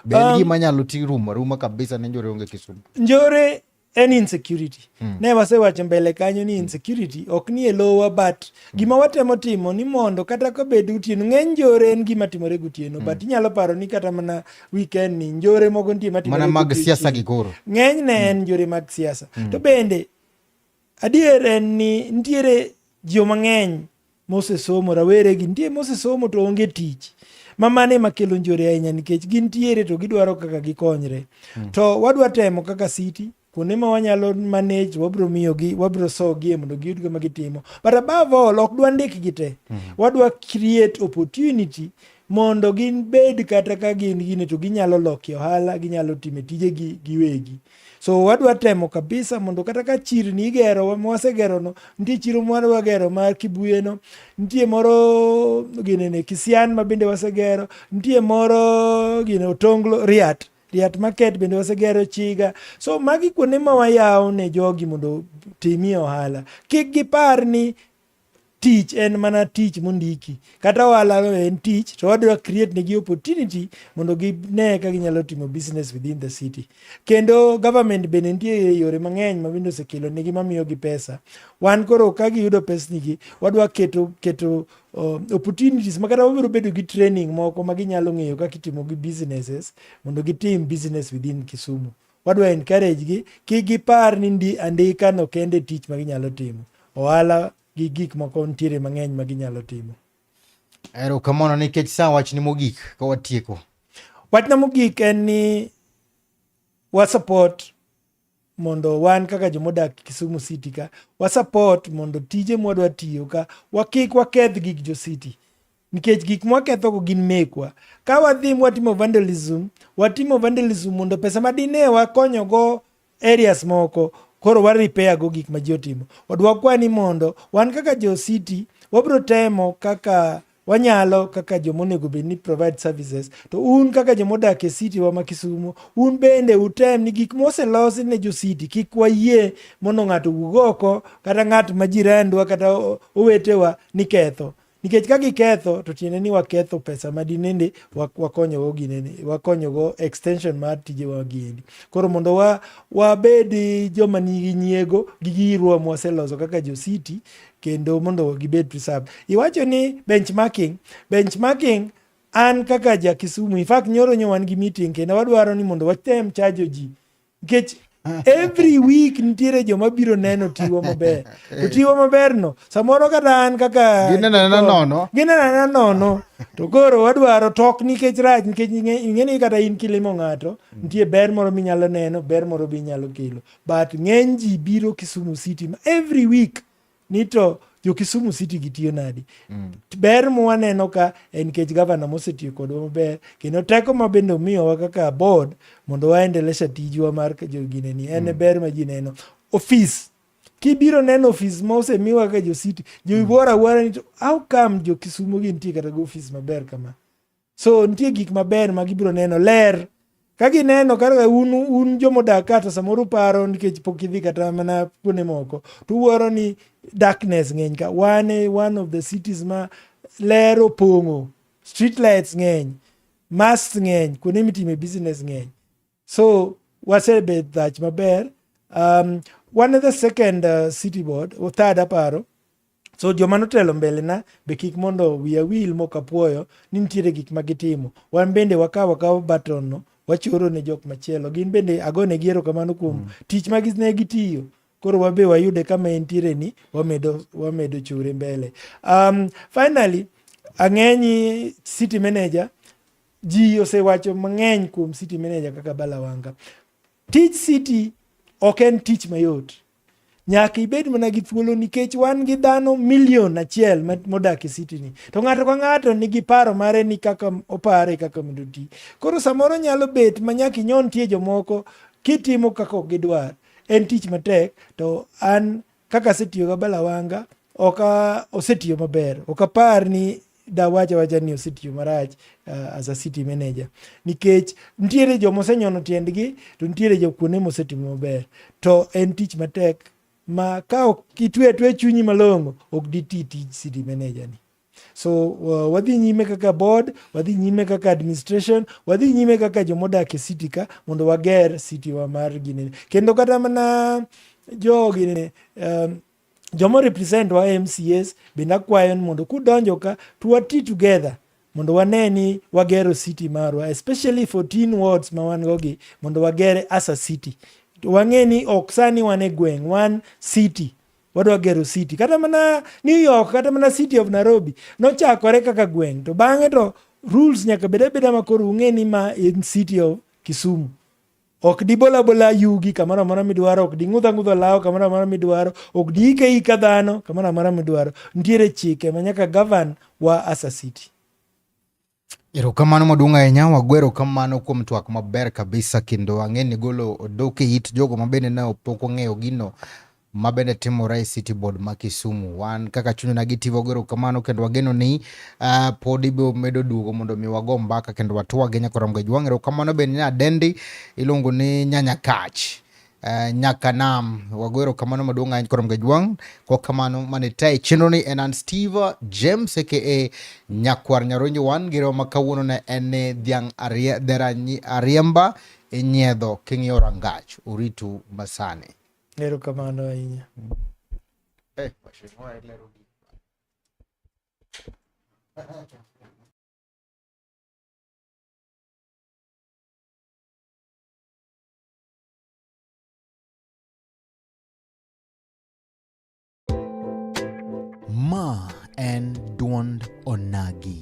Be en gima nyalo ti rumo aruma kabisa ne njore onge Kisumu? Njore en insecurity. Ne wasewacho mbele kanyo ni insecurity ok ni e lowa but gima watemo timo ni mondo kata kobed otieno ng'eny njore en gima timore gotieno but inyalo paro ni kata mana weekend ni njore moko nitie matimore Mana mag godiechieng'. siasa gi koro. Ng'enyne en njore mag siasa. To bende adier en ni nitiere jo mang'eny mosesomo, rawere gi nitie mosesomo to onge tich. Ma mano ema kelo njore ahinya nikech gintiere to gidwaro kaka gikonyre. To wadwa temo kaka city kuonde ma wanyalo manage wabiro miyogi wabiro sogie mondo giyud gima gitimo. But above all ok dwa ndikgi te. Wadwa create opportunity mondo gin bed kata ka gin gine to ginyalo lokie ohala, ginyalo timo tijegi giwegi. So wadwa temo kabisa mondo kata ka chirni igero mwasegero no, nitie chiro mwadwa gero mar Kibuye no, nitie moro ginene Kisian ma bende wasegero, nitie moro gine Otonglo Riat, Riat Market bende wasegero Chiga. So magi kuonde ma wayawo ne jogi mondo timie ohala. Kik gipar ni tich en mana tich mondiki. Kata ohala no en tich, to wadwa create negi opportunity mondo gine ka ginyalo timo business within the city. Kendo government bende nitie yore mang'eny ma bende osekelo negi mamiyogi pesa. Wan koro ka giyudo pesnigi, wadwa keto opportunities ma kata wabiro bedo gi training moko ma ginyalo ng'eyo kaka itimo gi businesses mondo gitim business within Kisumu. Wadwa encourage gi kik gipar ni andika no kende tich ma ginyalo timo. Ohala gi gik moko nitiere mang'eny ma ginyalo timo. Erokamano nikech sa wachni mogik ka watieko. Wachna mogik en ni wa support mondo wan kaka jomodak Kisumu City ka, wa support mondo tije mwadwa tiyo ka, wakik waketh gik jo city. Nikech gik mwakethogo gin mekwa. Ka wadhi mwatimo vandalism, watimo vandalism mondo pesa madine wakonyogo areas moko, koro wa repair go gik ma ji otimo. Wadwa kwa ni mondo wan kaka jo city, wabiro temo kaka wanyalo kaka jomonego bed ni provide services, to un kaka jomodak e city wa ma Kisumu, un bende utem ni gik moselosi ne jo city kik wayie mondo ng'ato owuog oko kata ng'at ma jirandwa kata owetewa ni ketho. Nikech ka giketho to tiende ni waketho pesa ma dinende wakonyogo ginene, wakonyogo extension mar tijewa giendi. Koro mondo wabed joma nigi nyiego gi girwa mwaseloso kaka jo city kendo mondo gibed preserved. Iwacho ni benchmarking, benchmarking An kaka ja Kisumu, in fact nyoro nyo wan gi meeting kendo wadwaro ni mondo watem chajo ji nikech every week nitiere joma biro neno tiwa maber to tiwa maber no samoro kata an kaka Gineno anena nono. gineno anena nono to koro wadwaro tok nikech rach nikech ing'e ni kata in kilimo ng'ato nitie ber moro minyalo neno ber moro be inyalo kelo but ng'eny ji biro Kisumu City ma every week ni to jo Kisumu City gitiyo nadi ber mwaneno ka en nikech gavana mosetiyo kodwa maber kendo teko ma bende omiyowa kaka board mondo waendelesha tijwa mar jogineni en e ber ma ji neno ofis kibiro neno ofis ma osemiwa kaka jo city jo wuora awuora ni to how come jo Kisumu gi nitie kata gi ofis maber kama so nitie gik maber ma gibiro neno ler ka gineno kaka un, un jomodak ka to samoro uparo nikech pok idhi kata mana kuonde moko to uwuoro ni darkness ng'eny ka wan e one of the cities ma ler opong'o street lights ng'eny masts ng'eny kuonde mitime business ng'eny so wasebet dhach maber wan e the second city board or third aparo so joma notelo mbele na be kik mondo wiya wil mok apuoyo ni nitiere gik ma gitimo wan bende wakawo akawa baton no wachoro ne jok machielo gin bende agonegi erokamano kuom tich ma ne gitiyo koro wabe wayude kama entiere ni wamedo wamedo chure mbele finally ang'eny city manager ji osewacho mang'eny kuom city manager kaka Balawanga tij city ok en tich mayot nyaka ibed mana gi thuolo nikech wan gi dhano milion achiel modak e city ni to ng'ato ka ng'ato nigi paro mare ni kaka opare kaka mondo oti koro samoro nyalo bet ma nyaka inyon tie jomoko kitimo kaka ok gidwar en tich matek to an kaka asetiyo ga Balawanga ok osetiyo maber ok apar ni dawach awacha ni osetiyo marach as a city manager nikech nitiere joma osenyono tiendgi to nitiere jo kuonde mosetimo maber to en tich matek ma ka ok itwe atwe chunyi malong'o ok diti tij city manager ni so wadhi nyime kaka board wadhi nyime kaka administration wadhi nyime kaka jomodak e city ka mondo wager city wa mar ginene kendo kata mana jo ginene jomo represent wa MCAs bende akwayo ni mondo kudonjo ka to wati together mondo wane ni wagero city marwa especially 14 wards ma wan go gi mondo wagere as a city to wang'e ni ok sani wan e gweng' wan city wadwa gero city kata mana New York kata mana city of Nairobi nochakore kaka gweng' to bang'e to rules nyaka bed abeda ma koro ung'e ni ma en city of Kisumu ok dibola bola yugi kamoro amora midwaro ok ding'udha ng'udha law kamoro amora midwaro ok diike ika dhano kamoro amora midwaro nitiere chike ma nyaka govern wa as a city Erokamano maduong' ahinya, wago erokamano kuom twak maber kabisa kendo ang'e ni golo odok e it jogo ma bende ne pok ong'eyo gino mabende timore e City Board ma Kisumu. Wan kaka Chuny Onagi TV wago erokamano kendo wageno ni pod ibiro medo duogo mondo mi wago mbaka kendo watwag gi Nyakwar Ramogi Ajwang'. Erokamano bende nyadendi iluongo ni Nyanyakach. Nyaka nam wago erokamano maduong' ahinya Nyakwar Ramogi Ajwang'. Kwa kamano mane tayo chenro ni en an Steve James aka Nyakwar Nyaronjo wan girewa ma kawuono ne en ni dhiang' dhera ariemba inyiedho king'iyo rangach oritu masani. Erokamano ahinya. Mheshimiwa ilero gik. Ma en duond Onagi.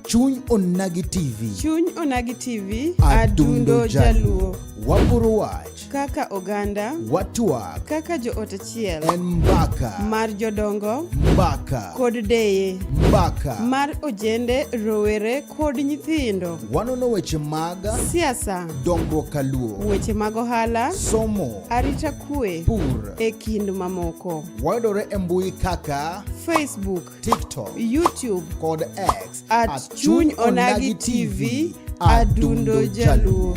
Chuny Onagi TV. Chuny Onagi TV, Adundo Adundo Jaluo. Waporo wach. Kaka oganda, Watwak. Kaka joot achiel. En mbaka. Mar jodongo. Mbaka. Kod deye. Mbaka. Mar ojende, rowere kod nyithindo. Wanono weche mag siasa, dongruok kaluo, weche mag ohala, somo, arita kwe, pur, e kind mamoko. Wayudore e mbui kaka Facebook, TikTok, YouTube kod X at Chuny Onagi TV, Adundo Jaluo.